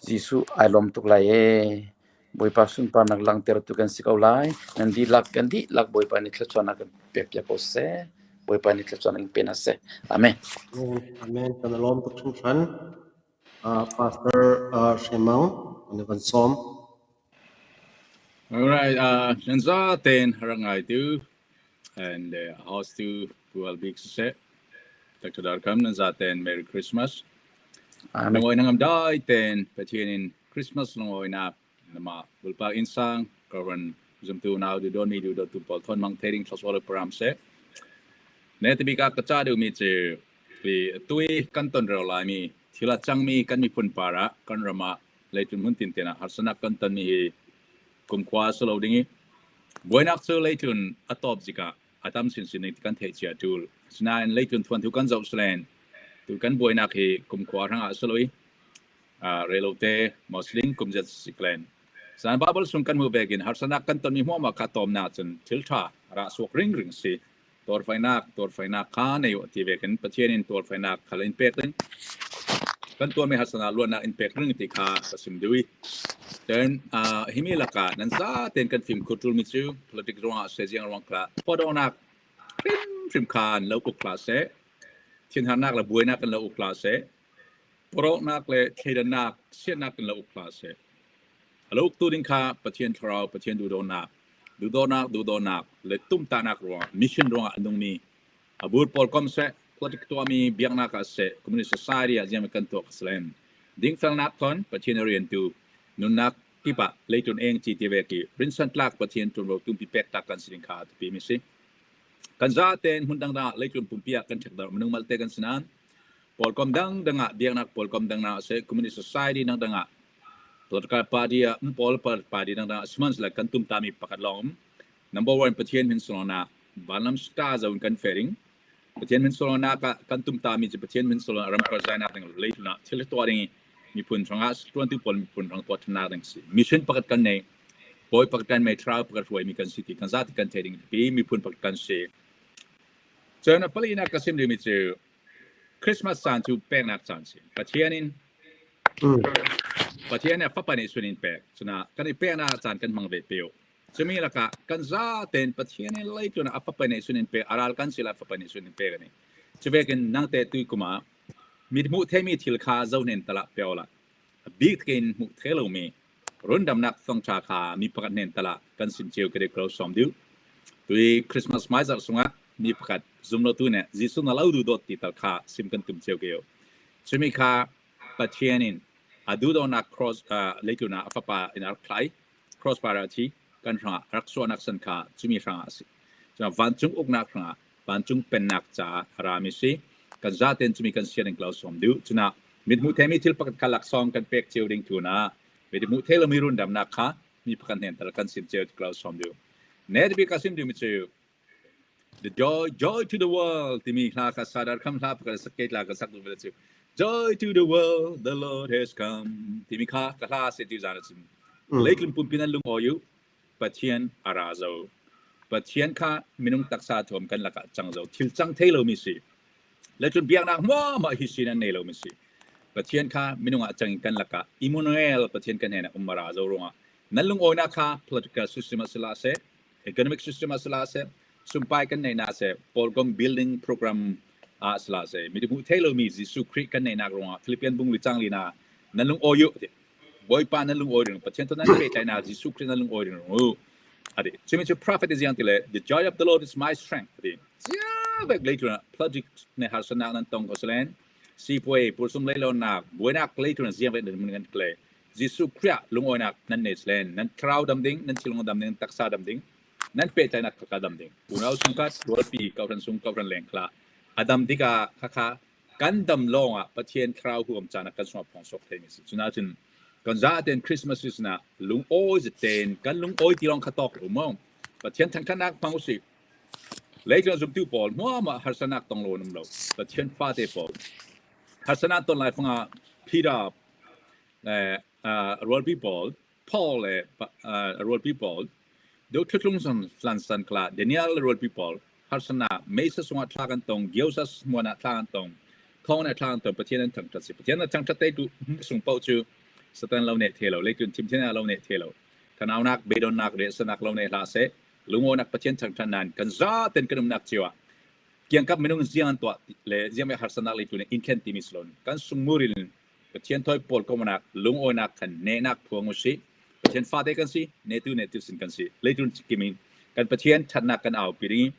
Jesuh ai lawm tuk lai ee. Bawipa sunparnak langhtertu kan si ko lai. Nan dihlak kan dihlak Bawipa nih thluachuahnak kan pekpiak ko seh. Bawipa nih thluachuahnak in pe hna seh. Amen. Amen. Kan i lawm tuk hringhran. Pastor Hre Mang, kan i van sawm. All right, nan za tein rak ngai tu and host tu Pu Al Bik siseh, Dr. Darkam nan za tein Merry Christmas. Amen. Lungawi nangam dai tein Pathian in Christmas lungawinak nama bulpa insang karan zumtu nau du don mi du do tu pawl thon mang thering thlaswal param se. Ne tibika ka cha deuh mi cu tui kan ton reo lai mi thil a cang mi kan miphun par ah kan ram ah leitlun hmun tin tian ah harsanak kan ton mi hi kumkhua a si lo ding i buainak cu leitlun a tawp zikah a tam sinsin ning kan theih cia tul. Sinain leitlun thuan thu kan zoh selen tu kan buainak hi kumkhua hrang ah si lo i relote Muslim kumzet siklen. San Bible sung kan hmu vekin harsanak kan ton mi hmuahmah kha tawm na cun thil tha ra suak ring ring si. Tuarfainak, tuarfainak kha nei u ti vekin Pathian in tuarfainak khal in pek ding. Kan tuarmi harsana luatnak in pek ring ti kha ka sim dui. Then himi lakah nan zaten kan fimkhur ṭulmi cu politic ruangah se ziang ruang kha pawdawnak hrimhrim kha an lo uk hlah seh. Thinharnak le buainak kan lo uk hlah seh. Pawrawknak le thleidannak siatnak kan lo uk hlah seh. A lo uktu ding kha Pathian thlarau, Pathian duhdawtnak, duhdawtnak, duhdawtnak le tumtahnak ruangah, mission ruangah a nungmi a bur pawl kom seh, politic tuahmi biaknak ah seh, communist society ah ziam kan tuah ka si Dingfelnak thon Pathian a riantu nunnak kip ah leitun eng ci ti ve ki rinsan tlak Pathian ṭuanvo tumpi pek tak kan si ding kha a mi si. Kan zaten hmun dangdang ah leitlun pumpi ah kan ṭhek dar minung malte kan si nain pawlkom dangdang ah biaknak pawlkom dangdang ah seh communist society dangdang ah political party ah um pawl party dangdang ah sihmanhsehlaw kan tumtami pakhat lawng um number one Pathian min sulanak vanlam star zo in kan fering Pathian min sulanak ah kan tumtami cu Pathian min sulanak ram karzainak ding leitlun ah thil tuah ding miphun hrangah tuantu pawl miphun hrang tuah thannak ding si mission pakhat kan nei bawi pakhat kan mei thlarau pakhat hruaimi kan si ti kan zati kan thei ding pi miphun pakhat kan si cun a palinak ka sim dingmi cu Christmas caan cu peknak caan si Pathian in Pathian nih fapa nih sun in pek cuna kan i peknak caan kan hmang ve peo cumi lakah kan zaten Pathian in leitlun a fapa nih sun in pek aral kan si la fapa nih sun in pek ani cuvekin nang te tui kuma mit hmuh theimi thil kha zohnen tala peo la a bik tein hmuh the lomi Rundamnak thawngṭha kha mi pakhat hnen tal ah kan sim cio ka ko sawm duh. Tui Christmas hmaizarh sungah mi pakhat zumlotu nih Jesuh na lo duh dawt ti tal kha sim kan tum cio ko. Cumi kha Pathian in a duhdawnak cross leitlun ah a fapa in a rak thlai. Cross par ah a thi. Kan hrangah a rak suahnak san kha cumi hrangah a si. Cun vancung uknak hrangah vancung pennak caah a rami si. Kan zaten cumi kan sianing ko sawm duh. Cunah mithmuh themi thil pakhat kha laksawng kan pek cio ding tu na mithmuh thei lomi rundamnak kha mi pakhat hnen tal kan sim cio ko sawm duh. Ne bi ka sim duh mi cu The joy joy to the world timi hla kha sadar kham hla pakhat sak ke tla ka sak duh cu joy to the world the Lord has come timi kha ka hla se ti zan a sim. Leitlun pumpi nan lung awi u Pathian a ra zo. Pathian kha minung taksa thuam kan lakah cang zo. Thil cang thei lomi si. Le cun biaknak hmuahhmuah hi sin an nei lomi si. Pathian kha minung ah cang in kan lakah Immanuel Pathian kan hnen ah um a ra zo ruangah nan lungawinak kha political system ah sila seh, economic system ah sila seh, sumpai kan neihnak seh, Polgom building program ah sila seh, mi hmuh thei lomi Jesuh Khrih kan neihnak ruangah Philippian bung li cang li na nan lungawi u Bawipa nan lungawi ring Pathian to nan pehtlaihnak Jesuh Khrih nan lungawi ring u ati cumi cu prophet ziang ti le the joy of the Lord is my strength ati cia bek lei tuna project ne harsanak nan tong ko selen sipuai pursum lei lonak buainak lei tuna ziang ve nan mun ngan kle Jesuh Khrih lungawinak nan nei selen nan thlarau dam ding nan thilung dam ding taksa dam ding nan pehtlaihnak khaka dam ding unau sungkat rualpi kauhran sung kauhran leng khla adam dika khakha Kan dam lawngah Pathian thlarau huam caan ah kan sungah phong sok theimi si. Cun ahcun kan za tein Christmas season ah lungawi zaten kan lungawi ti lawng kha tawk lo maw? Pathian thangthatnak hmang usih. Leicung zumtu pawl hmuahmah harsanak tong lo an um lo. Pathian fate pawl harsanak ton lai fangah Peter le rualpi pawl, Paul le rualpi pawl, Dothlung san san kla Daniel le rualpi pawl harsana meisa sungah thla kan tong, Gyosa hmuan ah thla kan tong, thong ne thla kan tong, Pathian an thangthat si. Pathian an thangthat te tu sung pau cu Satan lo ne the lo, leitun thim thian lo ne the lo. Thanaunak, beidonnak, resanak lo ne hla se, lungonak Pathian thangthat nan kan za ten kan umnak chiwa. Kiangkap minung ziang an tuah le ziang me harsanak leitu ne inkhen timi slon kan sungmurin Pathian thoi pawl komanak lungawinak khan nehnak phuang usih. Pathian fate kan si, netu netu sin kan si. Leitun kimin kan Pathian thatnak kan au piri.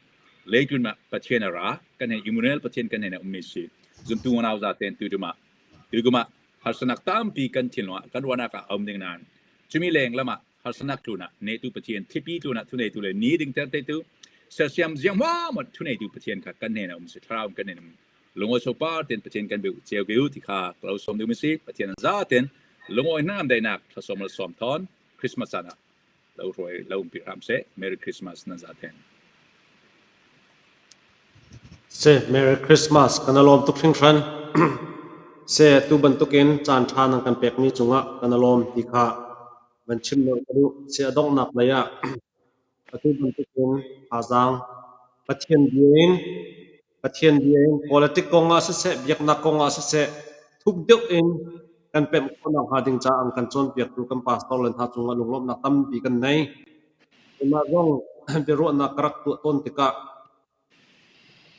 Leitun ma Pathian a ra, kan he Immanuel Pathian kan he na ummi si. Zumtu nganau za ten tu duma. Tu kuma harsanak tampi kan thinlung ah kan ruahnak ah a um ding nain cumi leng lamah harsanak tlun ah netu Pathian thipi tlun ah thuneitu le ni ding ter tu sersiam ziang ma thuneitu Pathian kha kan hnen a um si thlarau kan hnen um lungawi sopar ten Pathian kan biu ceu biu ti kha lo som ding si Pathian za ten lungawi hnam dainak thlasom la som thon Christmas caan ah lo hruai lo umpi hram se Merry Christmas nan za ten. Se Merry Christmas kan alawm tuk hringhran. Se tu bantukin caan ṭha nan kan pekmi cungah kan alawm ti kha van chim lo ka duh. Se a donghnak lei ah Atu bantukin thazaang Pathian bia in politic kongah siseh, biaknak kongah siseh, thuk deuh in kan pemh khawhnak hnga ding caah an kan cawnpiaktu kan pastor le hna cungah lunglawmhnak tampi kan nei. Keimah zong biaruahnak ka rak tuah tawn tikah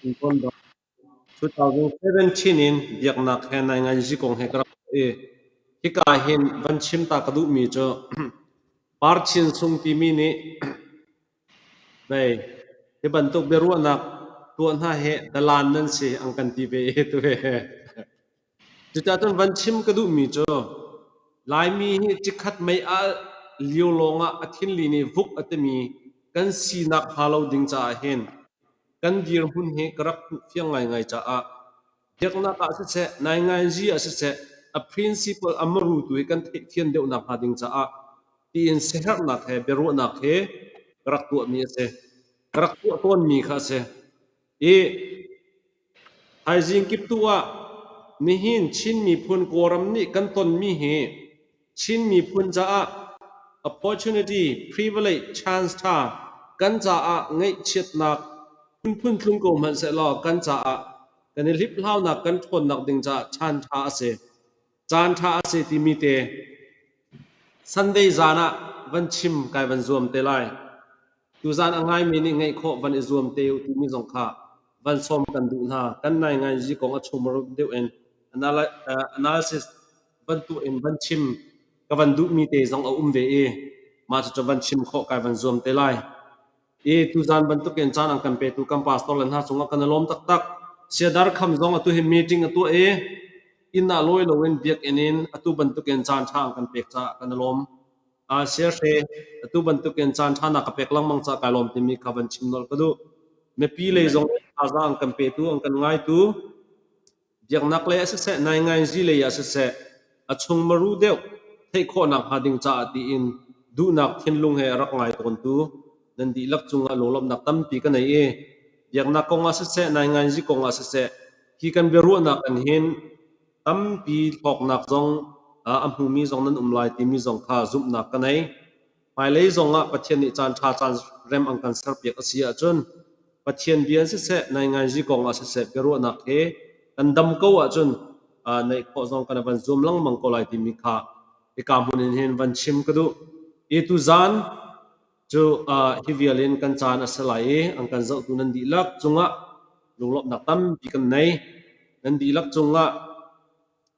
2017 in biaknak he nainganzi kong he ka rak tuah i hika hin van chim ta ka duhmi cu Par Chin Sung timi nih vei hi bantuk biaruahnak tuah hna hi dalan nan si an kan ti ve i tu hi. Cucaah cun van chim ka duhmi cu Laimi hi cikhat mei ah lio lawngah a thinlin i vuk a timi kan sinak hnga lo ding caah hin kan dirhmun hi ka rak hmuh fiang ngaingai caah biaknak ah siseh, nainganzi ah siseh, a principle a maru tu hi kan theihthiam deuh nakhnga ding caah tiin siaherhnak he biaruahnak he ka rak tuahmi a si. Ka rak tuah tawnmi kha a si. I thaizing kiptuh ah nihin Chin miphun Kawlram nih kan tonmi hi Chin miphun caah opportunity, privilege, chance ṭha kan caah ngaihchiatnak phunphun tlung ko hmanh sehlaw kan caah kan i hliphlaunak kan ṭhawnnak ding caah caan ṭha a si. Caan ṭha a si timi te Sunday zan ah van chim kai van zuam te lai. Tuzaan a ngaimi nih ngeih khawh van i zuam te u timi zong kha van sawm kan duh hna. Kan nainganzi kong a chungmar deuh in analysis van tuah in van chim ka van duhmi te zong a um ve i mah cucu van chim khawh kai van zuam te lai. I tuzaan bantukin caan an kan petu kan pastor le hna cungah kan i lawm taktak. Siadar kham zong atu hi meeting a tuah i inn ah lawi loin biakinn in atu bantukin caan ṭha an kan pek caah kan i lawm. Siahre, atu bantukin caan ṭha na ka pek lengmang caah kai lawm timi kha van chim nolh ka duh. Mipi lei zong thazaang an kan petu, an kan ngaitu, biaknak lei ah siseh, nainganzi lei ah siseh, a chung maru deuh theih khawhnak hnga ding caah tiin duhnak thinlung he a rak ngai tawntu nan dihlak cungah lunglawmhnak tampi ka nei i biaknak kong ah siseh, nainganzi kong ah siseh, hi kan biaruahnak an hin Tampi hlawknak zong a hmumi zong nan um lai timi zong kha zumhnak ka nei. Hmailei zongah Pathian nih caan ṭha caan rem an kan serpiak a si ahcun Pathian bia in siseh, nainganzi kong ah siseh biaruahnak he kan dam ko ahcun neih khawh zong kan van zuam lengmang ko lai timi kha hika hmun in hin van chim ka duh. I tuzaan Cu hi vial in kan caan a si lai i an kan zohtu nan dihlak cungah lunglawmhnak tampi kan nei. Nan dihlak cungah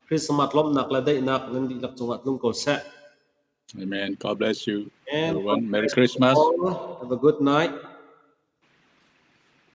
Christmas lawmhnak le daihnak nan dihlak cungah tlung ko seh. Amen. God bless you, And everyone. God Merry bless you Christmas. all. Have a good night.